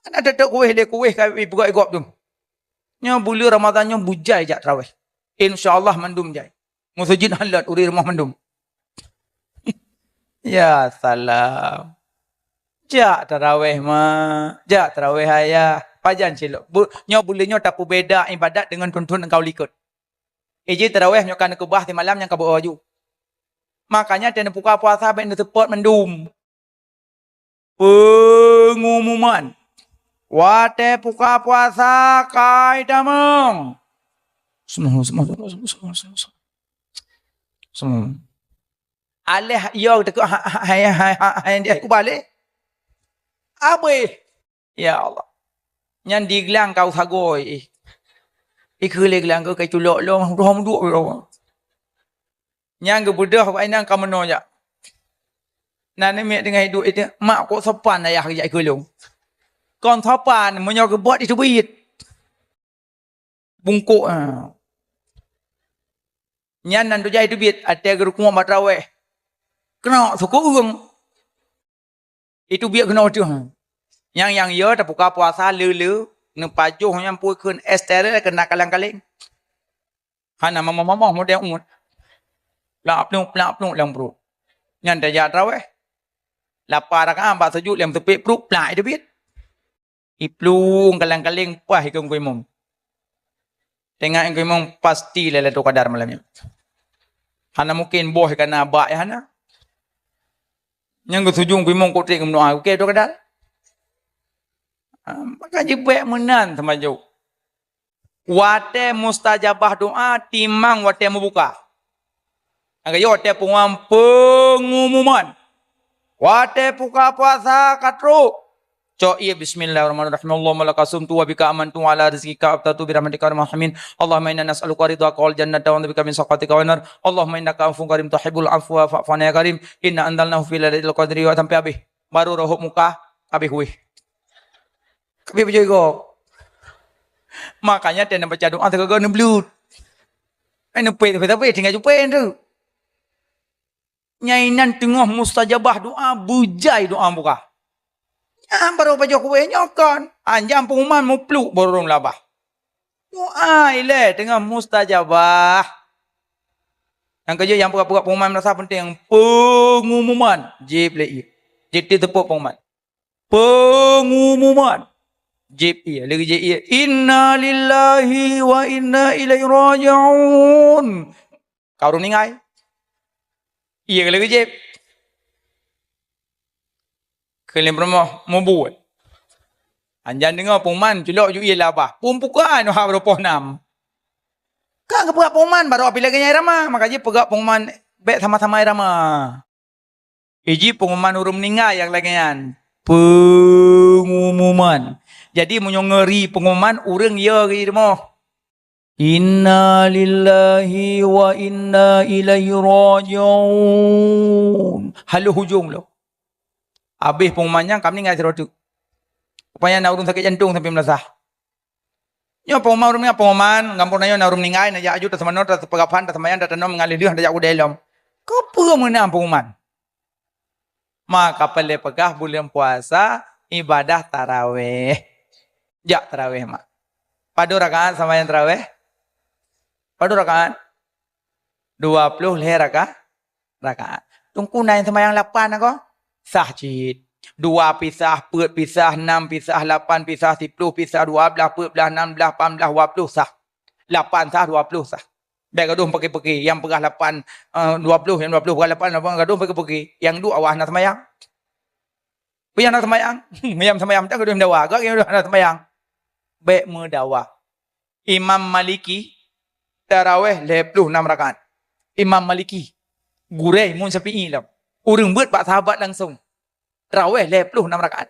Hana teuteup kueh lé, kueh ka ipeugöt i gob tu. Nyoe buleuen Ramadhan nyoe bujai jak traweh. Insya Allah mandum jai. Meuseujid han lôt, ureueng rumoh mandum. Ya salam. Jak taraweh, Mak. Jak taraweh, Ayah. Pajan cilok. Bu-, nyoe buleuen nyoe tapeubeda ibadat deungon thon-thon nyang ka u likot. Iji taraweh nyoe ka neukeubah simalam nyang ka beuo aju. Makanya teuh neubuka puasa bèk neuseupôt mandum. Peungumuman. Watèe buka puasa kai tamong. Semoga, semoga, semoga, semoga, semoga, semoga. Semoga. Aléh yo teuka ha, ha, ha, ha, ha, ha, ha, kubale. Abéh. Ya Allah. Nyan di glang kau sagoe, eh. Ikeu lé glang keu kai tulok lom, roh muduk lom. Nyang geubeudôh bak inong ka meunoe jak. Na namiet teungoh iduek itu, "Mak, kok sopan ayah jak ikeu lôn?" Kon sopan, meunyoe geubot iteubiet. Bungkôk, ah. Nyan nan tujai iteubiet, até geurukuek bak traweh. Keunok sukeueng. Iteubiet keunoe teuh. Nyang, nyang yo tabuka puasa le-le, neupajoh nyang pue kheun es terel keu na kaleng-kaleng. Hana mamoh-mamoh model uet. Plak-pluk, plak-pluk lam pruet. Nyan tajak traweh. Lapan rakaat bak sujud lem teupit pruet, plak iteubiet. Iplueng kaleng-kaleng paih ikeu imum. Teuingat keu imum pasti Lailatul Qadar malam nyan. Hana mungkin boh ka na bak nyang hana. Nyang geusujung keu imum kok trép geumeudoa, oke, Lailatul Qadar. Ah, maka jibeuet meunan teuma jok. Watée mustajabah doa, timang watée meubuka. Nyang geuyue watée pengumuman, pengumuman. Watée buka puasa ka trok. Cok ié, "Bismillahirrahmanirrahim. Allahumma laka sumtu wa bika amantu wa ala rizqika aftartu bi rahmatika ya arhamar rahimin. Allahumma inna nas'aluka ridhaka wal jannata wa na'udzubika min sakhatika wan nar. Allahumma innaka afuwun karim tuhibbul afwa fa'fu anna ya karim. Inna anzalnahu fi lailatul qadri," wa sampai habéh. Baru rohop muka, habéh kueh. Kabeh beujôi gob. Makanya teuh neubaca doa teuka-teuka neubleut. Eh, neupéh, tapi tinggai cupék tu. Nyang inan teungoh mustajabah doa, beujai doa buka. Nyan baru pajoh kuéh nyoe kon. Anjang pengumuman mupluk baru rhom labah. Doa ilée teungoh mustajabah. Nyang keujeuet nyang peugah-peugah pengumuman meurasa penting. Pengumuman. Jieb lé ié. Jiteupeue pengumuman. Pengumuman. Jieb ié, lagi jieb ié. Inna lillahi wa inna ilaihi raji'un. Ka ureuëng ninggai. Ié lagi jieb. Keulim rumoh mubuet. Anjan deungoe pengumuman culok ju ié labah. Pun bukan ha beureupoh nam. Ka geupeugah pengumuman baru api lagée nyan irama. Maka jih peugah pengumuman bék sama-sama irama. Iji pengumuman ureuëng meuninggai nyang lagée nyan. Pengumuman. Jadi meunyoe ngeuri pengumuman, ureuëng yo geurumoh. Inna lillahi wa inna ilaihi raji'un. Haloh ujong lo. Habéh pengumuman nyan ka meuninggai sidroe teuk. Rupanya na ureuëng sakét jantong sampai meulasah. Nyoe pengumuman ureuëng nyan pengumuman, gampông tanyoe na ureuëng meuninggai, na jak aju taseumanoe, tapeugah phan, taseumbayang, tatanom ngaleh lheueh, na jak udeb lom. Keupeue meunan pengumuman? Maka peureulée peugah buleuen puasa ibadah tarawéh. Jak tarawéh mak. Padum rakaat seumbayang tarawéh? Padum rakaat? Dua ploh lhée raka-, rakaat. Teungku na nyang seumbayang lapan agoe? Sah cit. Dua pisah, peuet pisah, nam pisah, lapan pisah, siploh pisah, dua blaih, peuet blaih, nam blaih, lapan blaih, dua ploh sah. Lapan sah, dua ploh sah. Bék gadoh peuki-peuki, nyang peugah lapan, eh, dua ploh, nyang dua ploh peugah lapan, lapan gadoh peuki-peuki. Nyang duek awak hana seumbayang. Peue nyang hana seumbayang? Nyang seumbayang mantong gadoh meudawa, gak nyang hana seumbayang. Bék meudawa. Imam Maliki tarawéh lhée ploh nam rakaat. Imam Maliki, gurée Imam Syafi'i lom. Ureuëng beuet bak sahabat langsong. Tarawéh lhée ploh nam rakaat.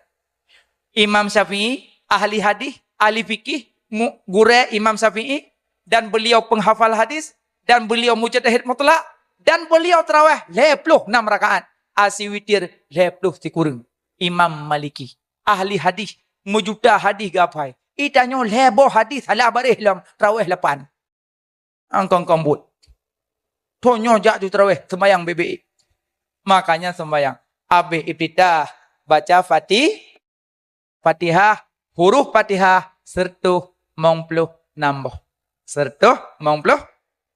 Imam Syafi'i, ahli hadis, ahli fikih, mu-, gurée Imam Syafi'i, dan beliau penghafal hadis, dan beliau mujtahid mutlak, dan beliau tarawéh lhée ploh nam rakaat. Asie witir lhée ploh sikureueng. Imam Maliki, ahli hadis, meujuta hadis geuhafai. Itanyoe lhée boh hadis salah baréh lom, tarawéh lapan. Angkong-kong buet. Tanyoe jak ju tarawéh, seumbayang bébé. Makanya seumbayang. Habéh iftitah, baca Fati-, Fatihah, huruf Fatihah, sireutoh limong ploh nam boh. Sireutoh limong ploh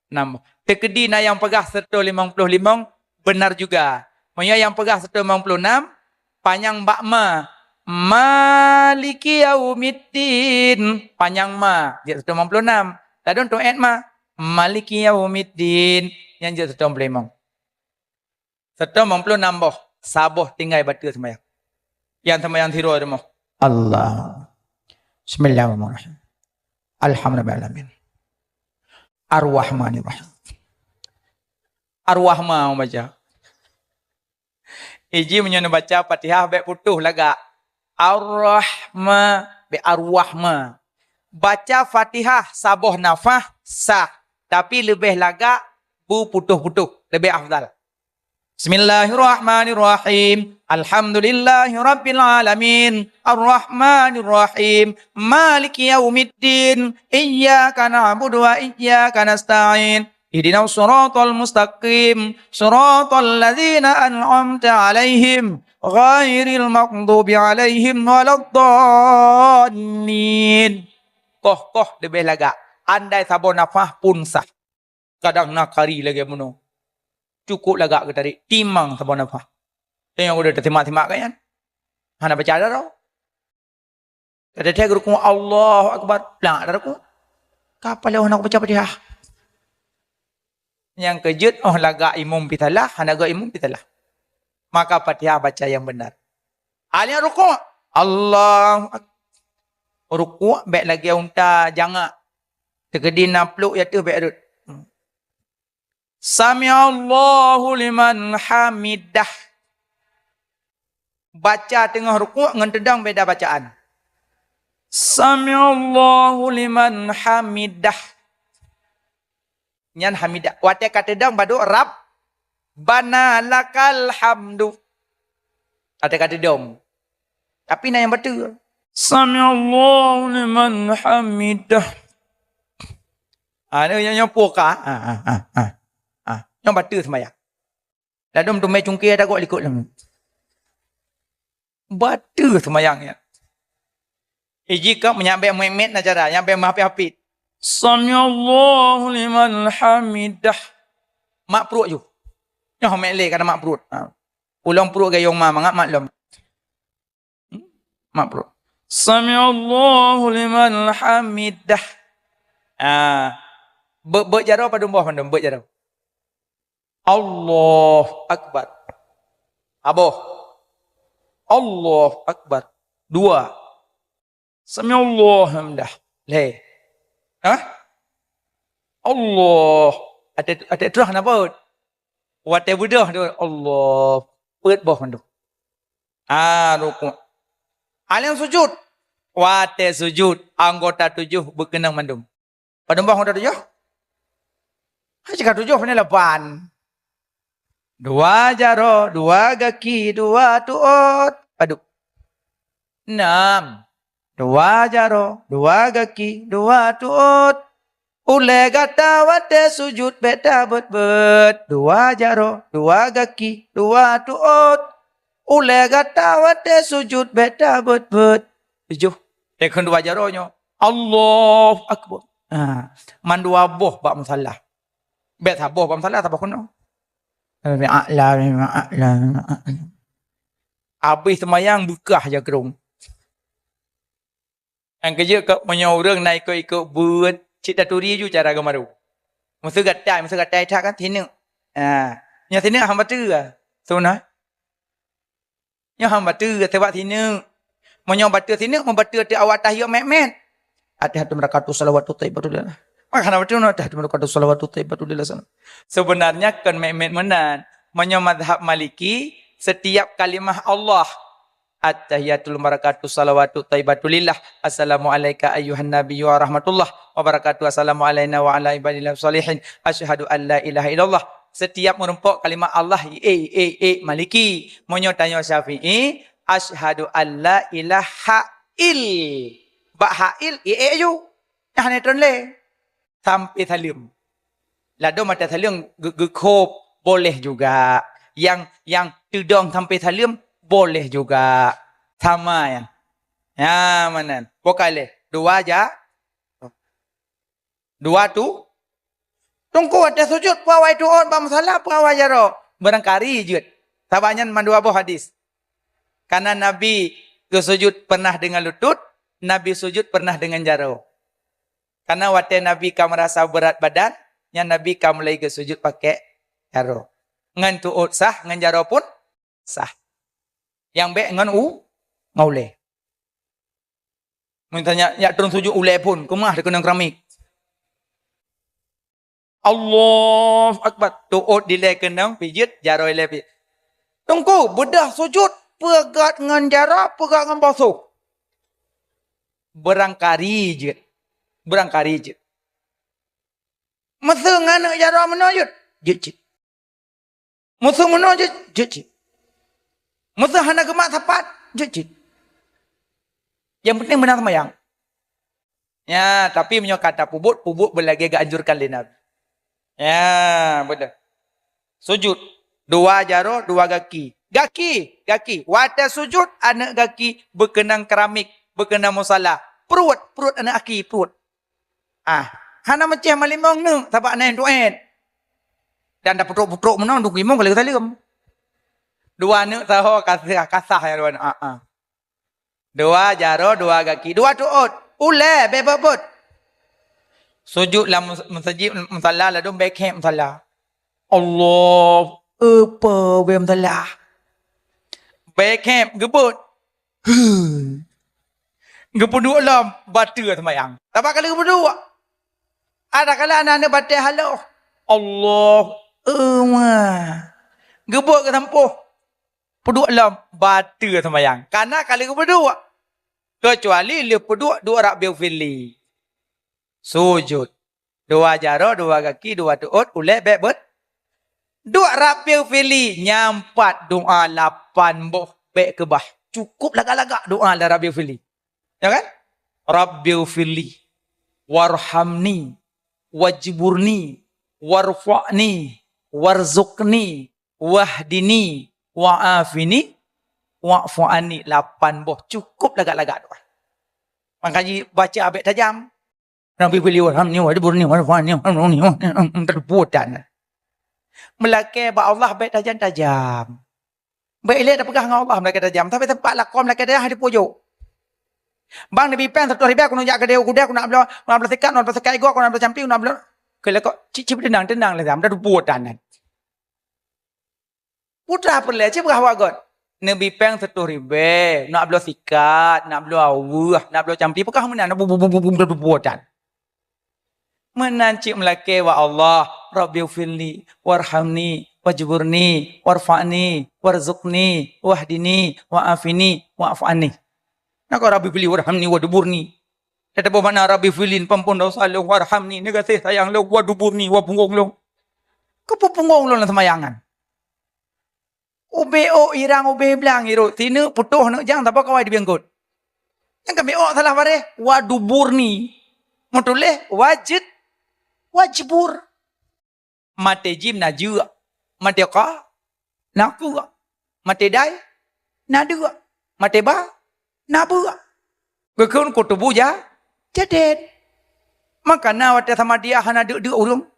nam boh. Teukeudi na nyang peugah sireutoh limong ploh limong, benar juga. Meunyoe nyang peugah sireutoh limong ploh nam, panyang bak ma. Maliki yaumiddin. Panyang ma, jeuet sireutoh limong ploh nam. Ladôm teuôt ma. Maliki yaumiddin. Nyan jeuet sireutoh limong ploh limong. Sireutoh limong ploh nam boh. Saboh tinggai bateue seumbayang. Nyang seumbayang sidroe rumoh. Allah. Bismillahirrahmanirrahim. Alhamdulillahirabbil alamin. Ar-Rahmanirrahim. Ar-Rahman baca. Iji meunyoe neubaca Fatihah bék putôh lagak. Ar-Rahma, bék Ar-Rahma. Baca Fatihah saboh nafah sah, tapi leubeh lagak beuputôh-putôh, leubeh afdal. Bismillahirrahmanirrahim. Alhamdulillahirabbil alamin. Arrahmanirrahim. Maliki yaumiddin. Iyyaka na'budu wa iyyaka nasta'in. Ihdinas siratal mustaqim. Siratal ladzina an'amta 'alaihim. Ghairil maghdubi 'alaihim waladdallin. Koh-koh leubeh lagak. Andai saboh nafah pun sah. Kadang na kari lagée bunoe. Cukôp lagak geutarek, timang saboh nafah. Teunyong udah teusimak-simak ka nyan. Hana baca dah tau. Teudeungoe geurukuk, Allahu Akbar, plak dah rukuk. Ka paléh oh na kubaca Fatihah. Nyang keujeuet oh lagak imum pih salah, hana lagak imum pih salah. Maka Fatihah baca nyang beunar. Aleng rukuk, Allahu Ak-, rukuk bék lagée unta jangak. Teukeudi na pluek ateueh bék rhot. Sami'allahu liman hamidah. Baca teungoh rukuk ngon teudong beda bacaan. Sami'allahu liman hamidah. Nyan hamidah. Watée ka teudong baru Rabbana lakal hamdu. Watée ka teudong. Tapi na nyang bateue. Sami'allahu liman hamidah. Ah, ni nyang, nyang puka. Ah, ah, ah, ah. Ah, nyang bateue seumayang. Ladom teumé cungké ata gok likot lom. Bateue seumayang nyan. Iji ka meunyan bék meumet na cara, nyang bék meuhapit-hapit. Sami'allahu liman hamidah. Mak pruet ju. Nyoh mek lé kana mak pruet. Ha. Ulông pruet gayong ma mangat mak lom. Hmm? Mak pruet. Sami'allahu liman hamidah. Ah. Beuet-beuet jaroe padum boh mandum beuet jaroe. Allahu Akbar. Aboh. Allahu Akbar. Dua. Sami'allahu liman hamidah. Lhée. Hah? Allah. Até, até trah na peuet. Watée beudôh tu, Allah. Peuet boh mandum. Ah, rukuk. Aleng sujud. Watée sujud, anggota tujoh beukeunong mandum. Padum boh anggota tujoh? Hai cit ka tujoh, pane lapan. Dua jaroe, dua gaki, dua tuot. Padum? Nam. Dua jaroe, dua gaki, dua tuot. Ulée gata watée sujud bék tabeuet-beuet. Dua jaroe, dua gaki, dua tuot. Ulée gata watée sujud bék tabeuet-beuet. Tujoh. Teukheun dua jaroe nyoe. Allahu Akbar. Ha, mandua boh bak musala. Bék saboh bak musala, saboh keunoe. A'la, a'la, a'la. Abéh seumayang beukah jakrong. Nyang keujeuet keu meunyoe ureuëng na ikot-ikot beuet, cit taturi ju cara geumaru. Meuseu gatai, meuseu gatai that kan sineuk. Ha, nyoe sineuk hamba teue. Sunah. Nyoe hamba teue, sabab sineuk. Meunyoe bateue sineuk, meubateue teuh awak tahiyat mét-mét. Atihatu barakatuh salawatu thayyibatulillah. Maka hana bateue nyoe atihatu barakatuh salawatu thayyibatulillah sana. Sebenarnya kon mét-mét meunan. Meunyoe mazhab Maliki, setiap kalimah Allah. Attahiyatul barakatuh salawatu thayyibatulillah. Assalamu alaika ayyuhan nabiyyu wa rahmatullah wa barakatuh. Assalamu alaina wa ala ibadillah shalihin. Asyhadu an la ilaha illallah. Setiap meurumpok kalimat Allah, eh, eh, eh, Maliki. Meunyoe tanyoe Syafi'i, asyhadu an la ilaha il. Bak ha'il, eh, eh, ju. Nyang hana tron lé. Sampai saleuem. Ladom mata saleuem ge-, geukhob, boleh juga. Nyang, nyang teudong sampai saleuem, boleh juga. Sama ya. Ya, meunan. Bukan lé. Dua ja-, Dua tu, Teungku watée sujud peue awai tuot bak musala peue awai jaroe? Beurangkari jeuet. Sabab nyan mandua boh hadis. Karena Nabi geusujud pernah dengan lutut, Nabi sujud pernah dengan jaroe. Karena watée Nabi ka meurasa beurat badan, nyan Nabi ka mulai geusujud pakai jaroe. Ngon tuot sah, ngon jaroe pun sah. Nyang bék ngon u-, ngon ulée. Meunyoe tanyoe jak tron sujud ulée phon, keumah dikeunong keramik. Allahu Akbar. Tuot dilée keunong, pijeuet, jaroe ilée pijeuet. Teungku, beudôh sujud, peugét ngon jaroe, peugét ngon boh sôh. Beurangkari jeuet. Beurangkari jeuet. Meuseu ngon aneuk jaroe meunoe jeuet. Jeuet cit. Meuseu meunoe jeuet, jeuet cit. Meuseu hana geumat sapat, jeuet cit. Nyang penting meunan seumayang. Ya, tapi meunyoe ka tapeubuet, peubuet beulagée geuanjurkan lé Nabi. Ya, beutôi. Sujud. Dua jaroe, dua gaki. Gaki, gaki. Watée sujud, aneuk gaki beukeunong keramik, beukeunong musala. Pruet, pruet aneuk gaki, pruet. Ah, hana meucéh malimong neuk, sabab na nyang tuet. Dan tapeutrok-peutrok meunoe, dungki mong ka lheueh saleuem. Dua neuk saho kasah, kasah ya dua neuk. Ah, ah. Dua jaroe, dua gaki, dua tuot. Ulée, bék bot-bot. Sujud lam mus-, musajid, musalla, ladôm bèe khép musalla. Allah, apa bèe musalla? Bèe khép, geubeuet. Huh. Geupeuduek lom, bateue seumayang. Sabab ka lheueh geupeuduek. Ada kala aneuk-aneuk batèe haloh. Allah, euma. Geubeuet geusampôh. Peuduek lom, bateue seumayang. Kana ka lheueh geupeuduek. Keucuali lheueh peuduek, duek Rabbighfirli. Sujud. Dua jaroe, dua gaki, dua teuôt, ulèe bèk beuet. Duek Rabbighfirli, nyan pat doa lapan boh bèk keubah. Cukôp lagak-lagak doa lé Rabbighfirli. Ya kan? Rabbighfirli, warhamni, wajburni, warfa'ni, warzuqni, wahdini, wa'afini, wa'fu anni. Lapan boh. Cukôp lagak-lagak doa. Makajih baca bèk tajam. Rabbighfirli warhamni wajburni warfa'ni warzuqni, teuputan. Meulakèe bak Allah bèk tajam-tajam. Bèk ilèe tapeugah ngon Allah meulakèe tajam. Tapi teumpat lakoe meulakèe tajam hana jipujok. Bang neubi pèng seratus ribèe, keuneuk jak keudè u keudè, keuneuk bloe, keuneuk bloe sikat, keuneuk bloe sikat igoe, keuneuk bloe campi, keuneuk bloe. Keu lakoe, cit, cit, teunang, teunang lé, dah peuduek tan. Putra peureulèe, cit peugah bak geuh. Neubi pèng seratus ribèe, nak bloe sikat, nak bloe aweueh, nak bloe campi, peugah meunan, bu, bu, bu, bu, bu, bu, bu, tan. Meunan cit meulakèe bak Allah, Rabbighfirli, warhamni, wajburni, warfa'ni, warzuqni, wahdini, wa'afini, wa'fu anni. Nako Rabbighfirli, warhamni, wajburni. Teutabôh makna Rabbighfirli, peuampôn desya lôn, warhamni, neugaséh sayang lôn, wajburni, wapunggong lôn. Keupeue punggong lôn lam seumayang nyan? Ubé ôk irang, ubé blang irot, sineuk putôh neuk jang, saboh kawai di beungkot. Nyang ka miôk salah baréh, waduburni. Meutuléh wajid, wajbur. Maté jim na jeuek, maté ka na kuek, maté dai na deuek, maté ba na beuek. Geukheun keu tuboh ja-, jadid. Maka na watèe samadiyah hana deuk-deuk ureueng.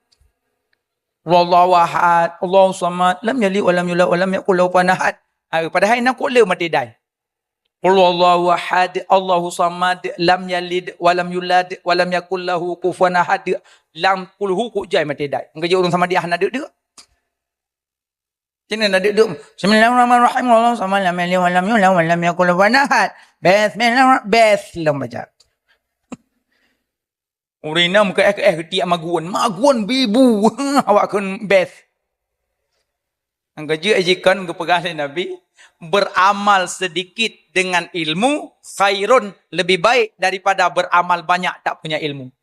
Wallahu ahad, Allahu samad, lam yalid walam yulad walam yakul lahu kufuwan ahad. Ah, padahai na kok le maté dai. Qul huwallahu ahad, Allahu samad, lam yalid walam yulad walam yakul lahu kufuwan ahad. Lam kulhu kok jai maté dai. Maka jeuet ureueng samadiyah hana deuk-deuk. Cina na deuk-deuk. Bismillahirrahmanirrahim. Allahu samad, lam yalid walam yulad walam yakul lahu kufuwan ahad. Bismillah, bes lom baca. Ureueng inong meukeeh-keeh geutiek magun. Magun bibu. Awak kheun bes. Nyang keujeuet jikheun geupeugah lé Nabi, beramal sedikit dengan ilmu khairun, lebih baik daripada beramal banyak tak punya ilmu.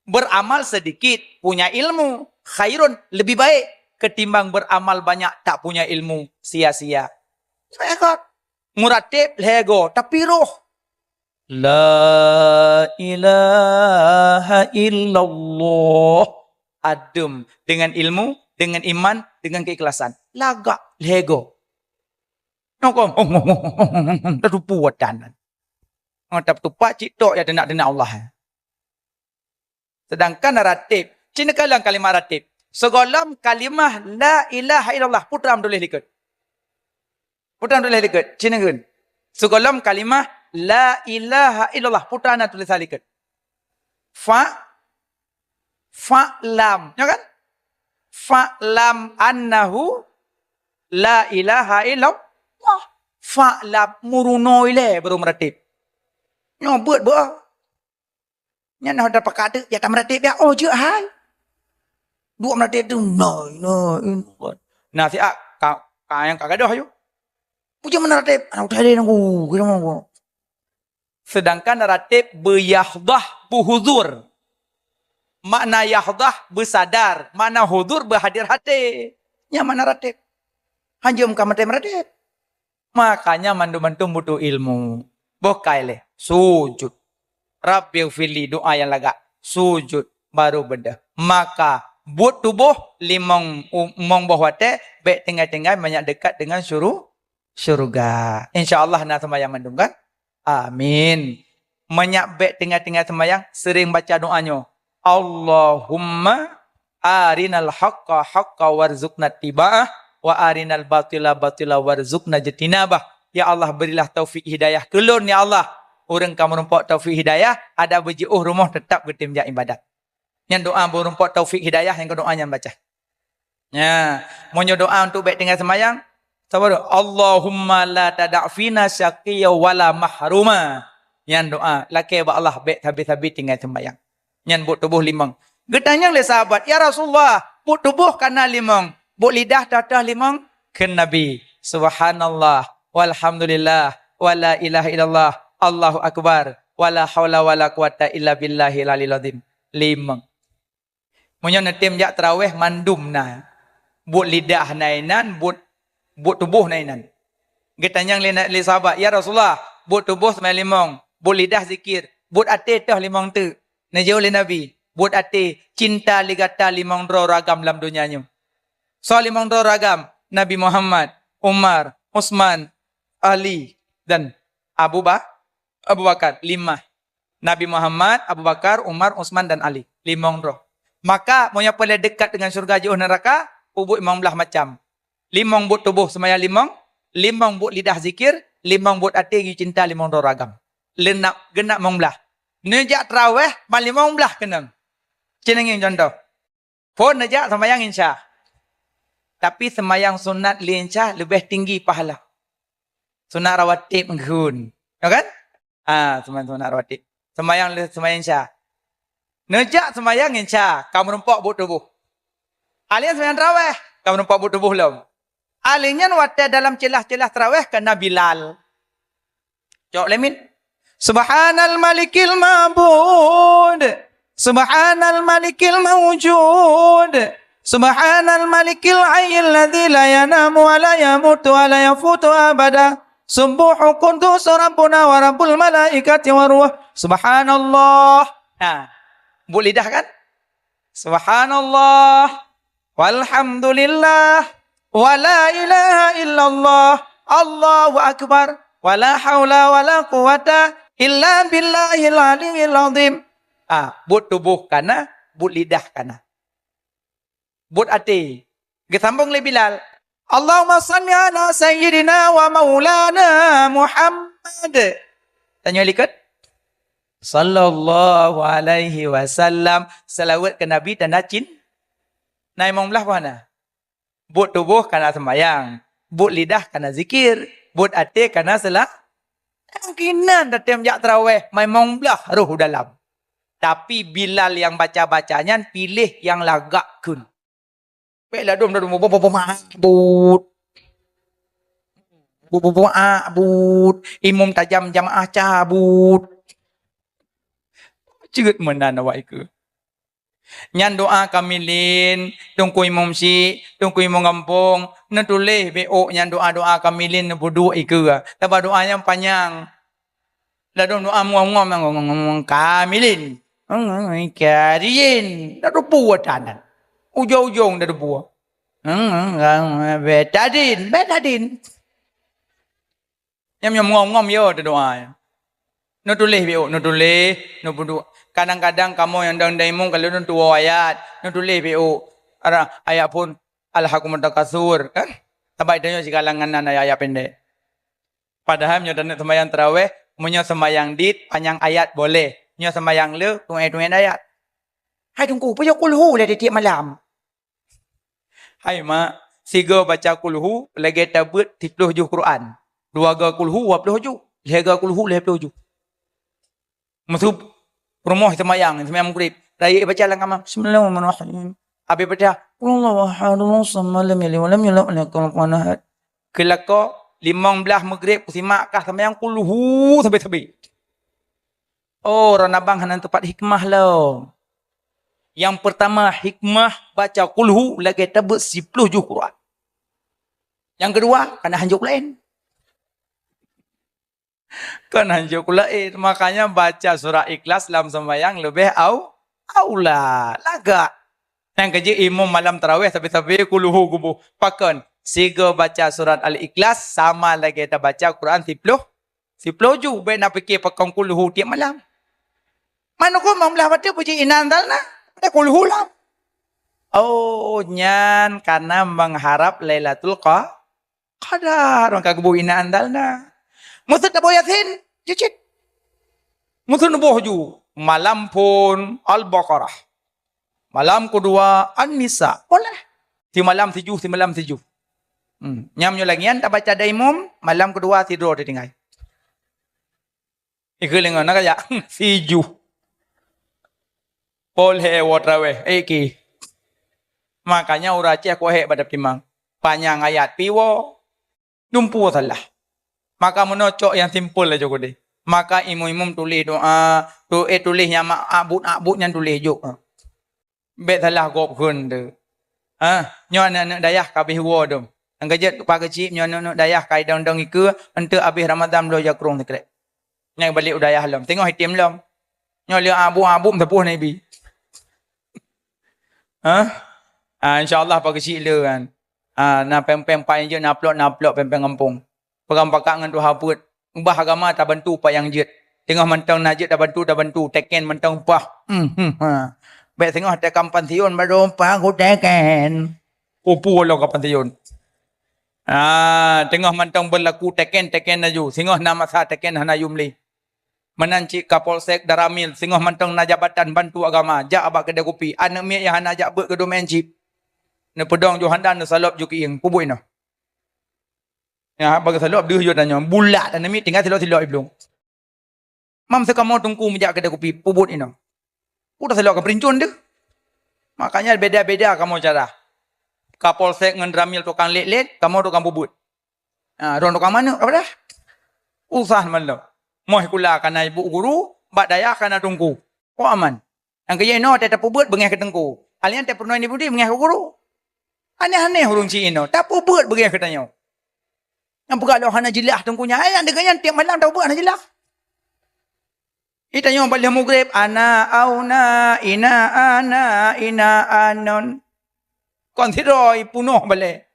Beramal sedikit, punya ilmu, khairun, lebih baik ketimbang beramal banyak, tak punya ilmu, sia-sia. Lhèe got. Meurateb lhèe got, tapi roh. La ilaha illallah. Adem dengan ilmu, dengan iman, dengan keikhlasan. Lagak lhèe got. Nyoe kon, tatupu atan. Oh, tatupak cit tok ya teunak-teunak Allah. Sedangkan ratib, cina kalon kalimah ratib. Sigohlom kalimah la ilaha illallah, peue teuma tuléh likot. Peue teuma tuléh likot, cina kheun. Sigohlom kalimah la ilaha illallah, peue teuma tuléh likot. Fa, fa'lam, ya kan? Fa'lam annahu la ilaha illallah. Fa'lam, meurunoe ilèe baru meuratib. Nyoe beuet beuh. Nyan dah pakat teuk, ya ta meuratib ya. Oh, jeuet hai. Duek meuratib tu, nah, nah, nah. Nah, siat ka, ka nyang ka gadôh aju. Ujeuet meuratib, anak utai deh nunggu, kira nunggu. Sedangkan ratib beuyahdah, beuhuzur. Makna yahdah, beusadar. Makna huzur, beuhadir até. Nyan makna ratib. Hanjeuet ka meuratib-ratib. Makanya mandum-mandum butuh ilmu. Boh kai lé, sujud. Rabbighfirli, doa nyang lagak. Sujud, baru beudôh. Maka, buet tuboh limong u-, mong boh watèe, bèk tinggai-tinggai manyak dekat dengan syuru-, syuruga. Insya Allah na seumayang mandum kan? Amin. Manyak bèk tinggai-tinggai seumayang, seuring baca doa nyoe. Allahumma arinal haqqa haqqa warzuqna ittiba'ah, wa arinal batila batila warzuqna ijtinabah. Ya Allah, berilah taufik hidayah keu lôn, ya Allah. Ureueng ka meurumpok taufik hidayah, adak beujiôh rumoh teutap geutem jak ibadat. Nyan doa meurumpok taufik hidayah nyang keu doa nyan baca. Nya, meunyoe doa untuk bék tinggai seumayang, saba tu, "Allahumma la tada' fina syaqiyya wala mahruma." Nyan doa, lakée bak Allah bék sabe-sabe tinggai seumayang. Nyan buet tuboh limong. Geutanyong lé sahabat, "Ya Rasulullah, buet tuboh kana limong, buet lidah toh-toh limong?" Kheun Nabi, "Subhanallah, walhamdulillah, wala ilaha illallah, Allahu akbar, wala haula wala quwata illa billahil aliyil azim." Limong. Meunyoe neutem jak taraweh mandum na. Buet lidah na inan, buet, buet tuboh na inan. Geutanyong lé, lé sahabat, "Ya Rasulullah, buet tuboh seumayang limong, buet lidah zikir, buet até toh limong teuk?" Neujaweueb lé Nabi, "Buet até cinta lé gata limong droe ureueng agam lam donya nyoe." Soe limong droe ureueng agam? Nabi Muhammad, Umar, Utsman, Ali, dan Abu Ba-, Abu Bakar. Limah. Nabi Muhammad, Abu Bakar, Umar, Utsman, dan Ali. Limong droe. Maka, meunyoe peureulée deukat deungon syeuruga jiôh neuraka, peubuet limong blaih macam. Limong buet tuboh seumayang limong, limong buet lidah zikir, limong buet até geucinta limong droe ureueng agam. Leunak, geunak limong blaih. Neujak taraweh, ban limong blaih keunong. Cit ngieng contoh. Phon neujak seumayang Isya. Tapi seumayang sunat lé Isya leubeh tinggi pahala. Sunat rawatib meughun. Ya kan? Ah, seumayang sunat rawatib. Seumayang lé, seumayang Isya. Neujak seumayang Isya, ka meurumpok buet tuboh. Alèh seumayang taraweh, ka meurumpok buet tuboh lom. Alèh nyan watèe dalam ceulah-ceulah taraweh keu na Bilal. Cok lé min. Subhanal malikil ma'bud. Subhanal malikil maujud. Subhanal malikil hayyil ladzi la yanamu wa la yamutu wa la yafutu abada. Subbuhun quddus rabbuna wa rabbul malaikati wa ruh. Subhanallah. Nah, buet lidah kan? Subhanallah. Walhamdulillah, wa la ilaha illallah, Allahu akbar, wa la haula wa la quwwata illa billahil aliyyil azim. Ah, buet tuboh kana, buet lidah kana. Buet até. Geusambong lé Bilal, "Allahumma shalli ala sayyidina wa maulana Muhammad." Tanyoe likot. Sallallahu alaihi wasallam. Salawat keu Nabi tanda cin-, na limong blaih boh na. Buet tuboh kana seumayang, buet lidah kana zikir, buet até kana sela-, mungkinan tatem jak taraweh, limong blaih roh dalam. Tapi Bilal nyang baca-baca nyan piléh nyang lagak kheun. Bèk ladôm, ladôm, bu-, bu-, bu-, mabut. Bu-, bu-, bu-, ah, but. Imum tajam jamaah cabut. Ceuet meunan awak ikeu. Nyan doa kamilin, Teungku Imum Syik, Teungku Imum Gampông, neutuléh beuôk nyan doa-doa kamilin neupeuduek ikeue. Sabab doa nyan panyang. Ladôm doa muam-muam kamilin. Kariin. Dak teupeu atan. Ujong-ujong dak teupeu. Betadin, betadin. Nyam-nyam ngom-ngom yo teudoa. Neutuléh biôk, neutuléh, neupeuduek. Kadang-kadang kamoe nyang dang daimong kalau neutuwoe ayat, neutuléh biôk. Ara ayat phon Alhakumut Takatsur, kan? Sabai tanyoe sigalangan nan ayat-ayat pendek. Padahai meunyoe taneuk seumayang taraweh, meunyoe seumayang dit panyang ayat boleh. Meunyoe seumayang le, tuet-tuet ayat. Hai Teungku, peue qul hu lé tiep-tiep malam? Hai mak, sigoe baca qul hu lagèe tabeuet siploh juz Quran. Dua goe qul hu dua ploh juz, lhèe goe qul hu lhèe ploh juz. Meusu rumoh seumayang, seumayang Maghrib, rayeuk baca lam kamar, "Bismillahirrahmanirrahim." Abéh baca, "Qul huwallahu ahad, Allahu samad, lam yalid walam yulad, walam yakul lahu kufuwan ahad." Keu lakoe, limong blaih Maghrib kusimak kah seumayang qul hu sabe-sabe. Oh, droeneuh abang hana teupat hikmah lom. Nyang peurtama, hikmah baca qul hu lagèe tabeuet siploh juz Quran. Nyang keudua, kana hanjeuet laén. Kan hanjeuet laén. Makanya baca surah Ikhlas lam seumayang leubeh au-, aula, lagak. Nyang keujeuet imum malam taraweh sabe-sabe qul hu geuboh. Pakon? Sigoe baca surat Al-Ikhlas sama lagèe tabaca Quran siploh, siploh juz. Bèk na piké pakon qul hu tiep malam. Man huköm limong blaih watèe puji inna anzalna, ada qul hu lam. Oh, nyan kana mengharap Lailatul Qa-, Qadar, maka geuboh inna anzalna. Meuseu taboh Yasin, cicit. Meuseu neuboh ju, malam phon Al-Baqarah. Malam keudua An-Nisa. Boleh. Simalam sijuh, simalam sijuh. Hmm. Nyam nyoe lagi nyan tabaca daimum, malam keudua sidroe teutinggai. Ikeu lingon na kajak. Sijuh. Polhé woe traweh. Eki. Makanya ureueng Aceh kuhek bak timang. Panyang ayat piwoe. Dumpu salah. Maka meunoe cok nyang simpel laju keudeh. Maka imum-imum tuléh doa, tu, eh, tuléh nyang mak abut-abut nyan tuléh jok. Bék salah gob kheun tu. Ha, nyoe aneuk-aneuk dayah ka abéh woe dum. Nyang keujeuet pageuchik nyoe aneuk-aneuk dayah ka idong-dong ikeue, enteuk abéh Ramadan bloe jakrong sikrek. Nyang balek u dayah lom, teungoh item lom. Nyoe lé abu-abu meusaboh na ibi. Ha? Ah, insya Allah pageuchik le kan. Ah, na péng-péng pai jeuet, na plok, na plok péng-péng gampông. Peugam pakat ngon tuha peuet. Ubah agama tabantu pat nyang jeuet. Teungoh mantong na jeuet tabantu, tabantu. Teken mantong pah. Hmm, hmm, ha. Bék teungoh teuka pansiun baru pah ku teken. Pupu lom ka pansiun. Ah, teungoh mantong beulaku teken, teken laju. Singoh na masa teken hana yum lé. Meunan cit Kapolsek Danramil, singoh mantong na jabatan bantu agama, jak bak keudè kupi. Aneuk miet nyang hana jak beuet keu domen cit. Neupeudong ju handa, neusalop ju kieng, pubuet inoe. Nyan bak salop deuh yue tanyoe, bulat aneuk miet tinggai silop-silop iblong. Mam seukamoe teungku meujak keudè kupi, pubuet inoe. Udah salop ka peurincon deuh. Makanya beda-beda kamoe cara. Kapolsek ngon Danramil tukang lét-lét, kamoe tukang pubuet. Ha, droe tukang manok ka padahai. Usah malom. Moh sikula kana ibu guru, bak dayah kana teungku. Oh aman. Nyang keu inoe teuh tapeubuet beungéh keu teungku. Alian teuh peurunoe ni budi beungéh keu guru. Aneh-aneh ureueng cit inoe, tapeubuet beungéh keu tanyoe. Nyang peugah lom hana jeulaih teungku nyan, eh, nyang deungon nyan tiep malam tapeubuet hana jeulaih. Di tanyoe bak lheueh mugreb, ana auna, ina ana, ina anon. Kon sidroe punoh balée.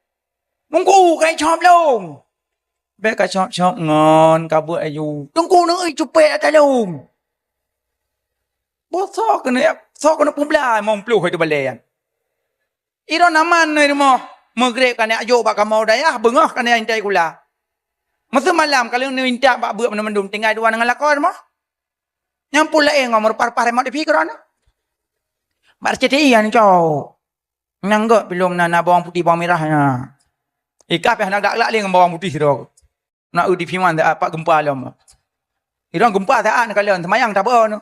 Teungku, kai cop lôn. Bék ka cop-cop ngon, ka beuet aju. Teungku neueu cupet ata lôn. Boh soe keuneuk, soe keuneuk peubla limong ploh itu balée nyan. Iron aman nyoe rumoh. Mugreb ka neujok bak kamoe dayah, beungoh ka neujak intat sikula. Meuseue malam ka lheueh neuintat bak beuet mandum-mandum, tinggai dua ngon lakoe rumoh. Nyang peue laén ngon meureupah-reupah remote T V keudroe. Bak R C T I nyan cok. Nyang gok bilom na, na bawang putih, bawang mirah na. Ikah pih hana glak-glak lé ngon bawang putih sidroe. Na eu T V man, pat geumpa lom. Sidroe geumpa saát neukalon, seumayang tabon.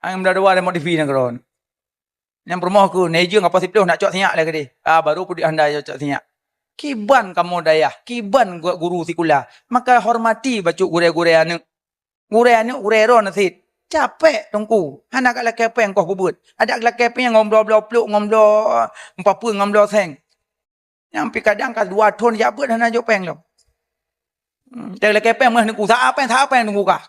Ai meudua-dua remote T V nyan keudroe. Nyang peurumoh keu, neujeueng apa siploh nak cok sinyak lé keudeh. Ah, baru peuduek handa cok sinyak. Kiban kamoe dayah, kiban gurée-guru sikula. Maka hormati bacut gurée-gurée aneuk. Gurée aneuk, gurée droe na cit. Capek teungku. Hana ka lakée péng koh peubuet. Adak lakée péng ngon bloe-bloe pluk, ngon bloe, eh, eumpat peuet, ngon bloe seng. Nyang pih kadang ka dua thon jak beuet hana jok péng lom. Hmm, teuh lakée péng meuh neuk sa péng, sa péng teungku kah.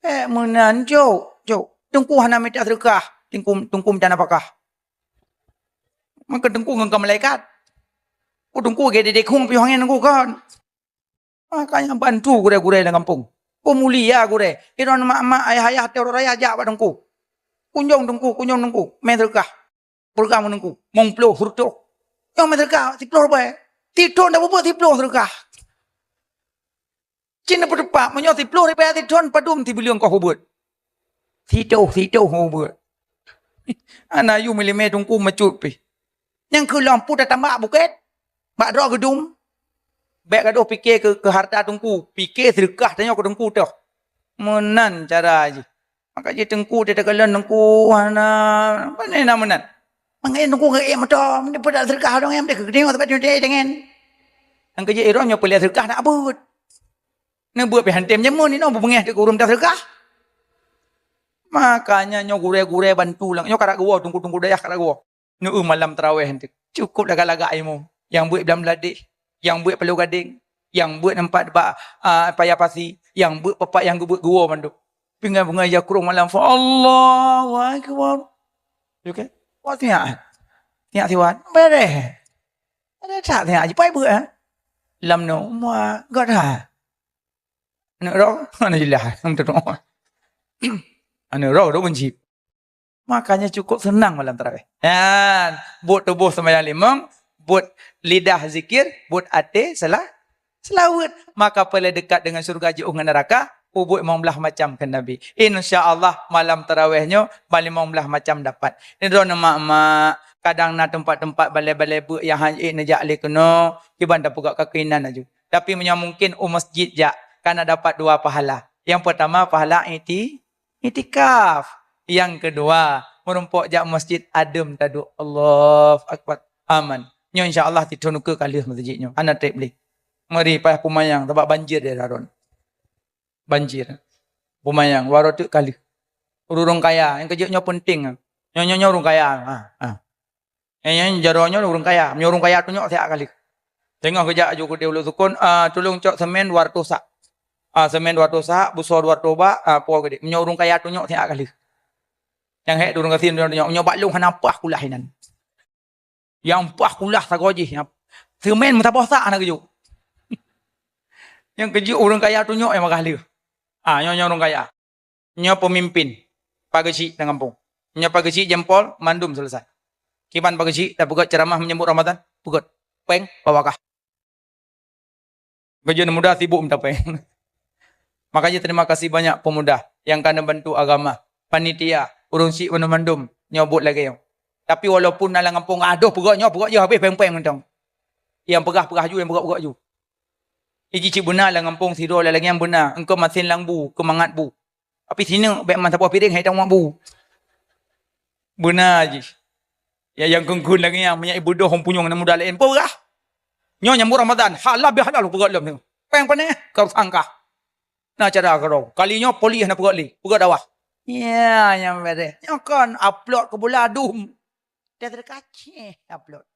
Eh, meunan jok, jok. Teungku hana mita seudeukah, teungku, teungku mita nafakah. Maka teungku ngon ka malaikat. Ku teungku gét didek khong piôh angén teungku kon. Makanya bantu gurée-gurée lam gampông. Peumulia gurée. Iron mak-mak, ayah-ayah, teuh raya jak bak teungku. Kunjong teungku, kunjong teungku. Mé seudeukah. Peureugang ngon teungku. Limong ploh, seureutôh. Nyang mé seudeukah, siploh ribée. Sithon dak peubuet siploh seudeukah. Cit neupeuteupat, meunyoe siploh ribée sithon padum sibuleuen koh peubuet. Sitoh, sitoh peubuet. Hana yum ileumé teungku macut pih. Nyang keu lom peue tatambak bukét. Bak droe geudum. Bék gadôh pike keu, keu hareuta teungku. Pike seudeukah tanyoe keu teungku toh. Meunan cara jih. Maka jih teungku teuh takalon teungku hana, pane na meunan. Mangat teungku geuék meuto, meupeue dak seudeukah dong nyang deuh keu geudeungoe sabab teuntée dengan. Nyang keujeuet iron nyoe peulée seudeukah nak beuet. Neubeuet pih hantem jameun inoe beubeungéh teuk ureuëng mita seudeukah. Makanya nyoe gurée-gurée bantu lam, nyoe karak geuwoe teungku-teungku dayah karak geuwoe. Neu malam taraweh nteuk. Cukup lagak-lagak ilmu. Nyang beuet blang beuladeh, nyang beuet paloe gadeng, nyang beuet nampat bak, a, paya pasi, nyang beuet papak nyang geubeuet geuwoe mandum. Pingai beungai jakrong malam fa Allahu Akbar. Oke. Wah siap. Siap siwat. Bereh. Ada tak siap jipai beuet, eh? Lam no. Mua, gak dah. Aneuk roh, aneuk jeulaih. Aneuk roh tu benci. Makanya cukup seunang malam tarawih. Nyan, buet tuboh seumayang limong, buet lidah zikir, buet até sela-, seulaweuet. Maka peureulée deukat deungon syeuruga jiôh ngon neuraka, Peubuet limong blaih macam kheun Nabi. Insya Allah malam tarawih nyoe ban limong blaih macam dapat. Droeneuh mak-mak, kadang na teumpat-teumpat balée-balée beuet nyang hana ék neujak lé keunoe, kiban tapeugah ka keuinan laju. Tapi meunyoe mungkin u masjid jak, kana dapat dua pahala. Nyang peurtama pahala iti-, itikaf. Nyang keudua, meurumpok jak masjid adem taduek. Allahu Akbar. Aman. Nyoe insya Allah sithon ukeue ka lheueh masjid nyoe. Hana treb lé. Meuri payah peumayang sabab banjir di daerah droen. Banjir. Peumayang, waroe teuk ka lheueh. Ureuëng kaya, nyang keujeuet nyoe penting. Nyoe, nyoe, nyoe ureuëng kaya. Ha, ha. Nyoe, nyoe jaroe nyoe ureuëng kaya. Nyoe ureuëng kaya tunyok siat ka lheueh. Teungoh geujak aju keudeh ulôn sukon, ah, tulông cok semen dua ratus sak. Ah, semen dua ratus sak, busoe dua ratus bak, ah, po geudeh. Nyoe ureuëng kaya tunyok siat ka lheueh. Nyang hék ureuëng gasien tunyok, nyoe bak lôn hana paih kulah inan. Nyang paih kulah sagoe jih, nyang semen meusaboh sak hana geujok. Nyang keujeuet ureuëng kaya tunyok nyang magah lheueh. Ah, nyoe, nyoe ureuëng kaya. Nyoe peumimpin, pageusik lam gampông. Nyoe pageusik jempol, mandum selesai. Kiban pageusik, tapeugét ceuramah menyambut Ramadan, peugét. Péng, bawa kah. Keujeuet muda sibuk minta péng. Makanya terima kasih banyak pemuda yang ka neubantu agama, panitia, ureuëng syiek mandum-mandum nyoe buet lagée nyoe. Tapi walaupun na lam gampông adoh peugét nyoe, peugét jih habéh péng-péng mantong. Nyang peugah-peugah ju, nyang peugét-peugét ju. Iji cit beuna lam gampông sidroe lagée nyan beuna, engkau masen lam bu, keu mangat bu. Tapi sineuk bék man saboh piréng hai tanggung bu. Beuna jih. Ya nyang kheun-kheun lagée nyan, meunyo ibeudôh hom punyueng aneuk muda laén, peugah. Nyoe nyambut Ramadan, halal bihalal peugah lom. Péng panéh, kau sangka. Na cara keudroe. Kali nyoe polis na peugah lé, peugah dakwah. Ya, nyang beres. Nyoe kon upload keu buladum. Dia terkacih upload.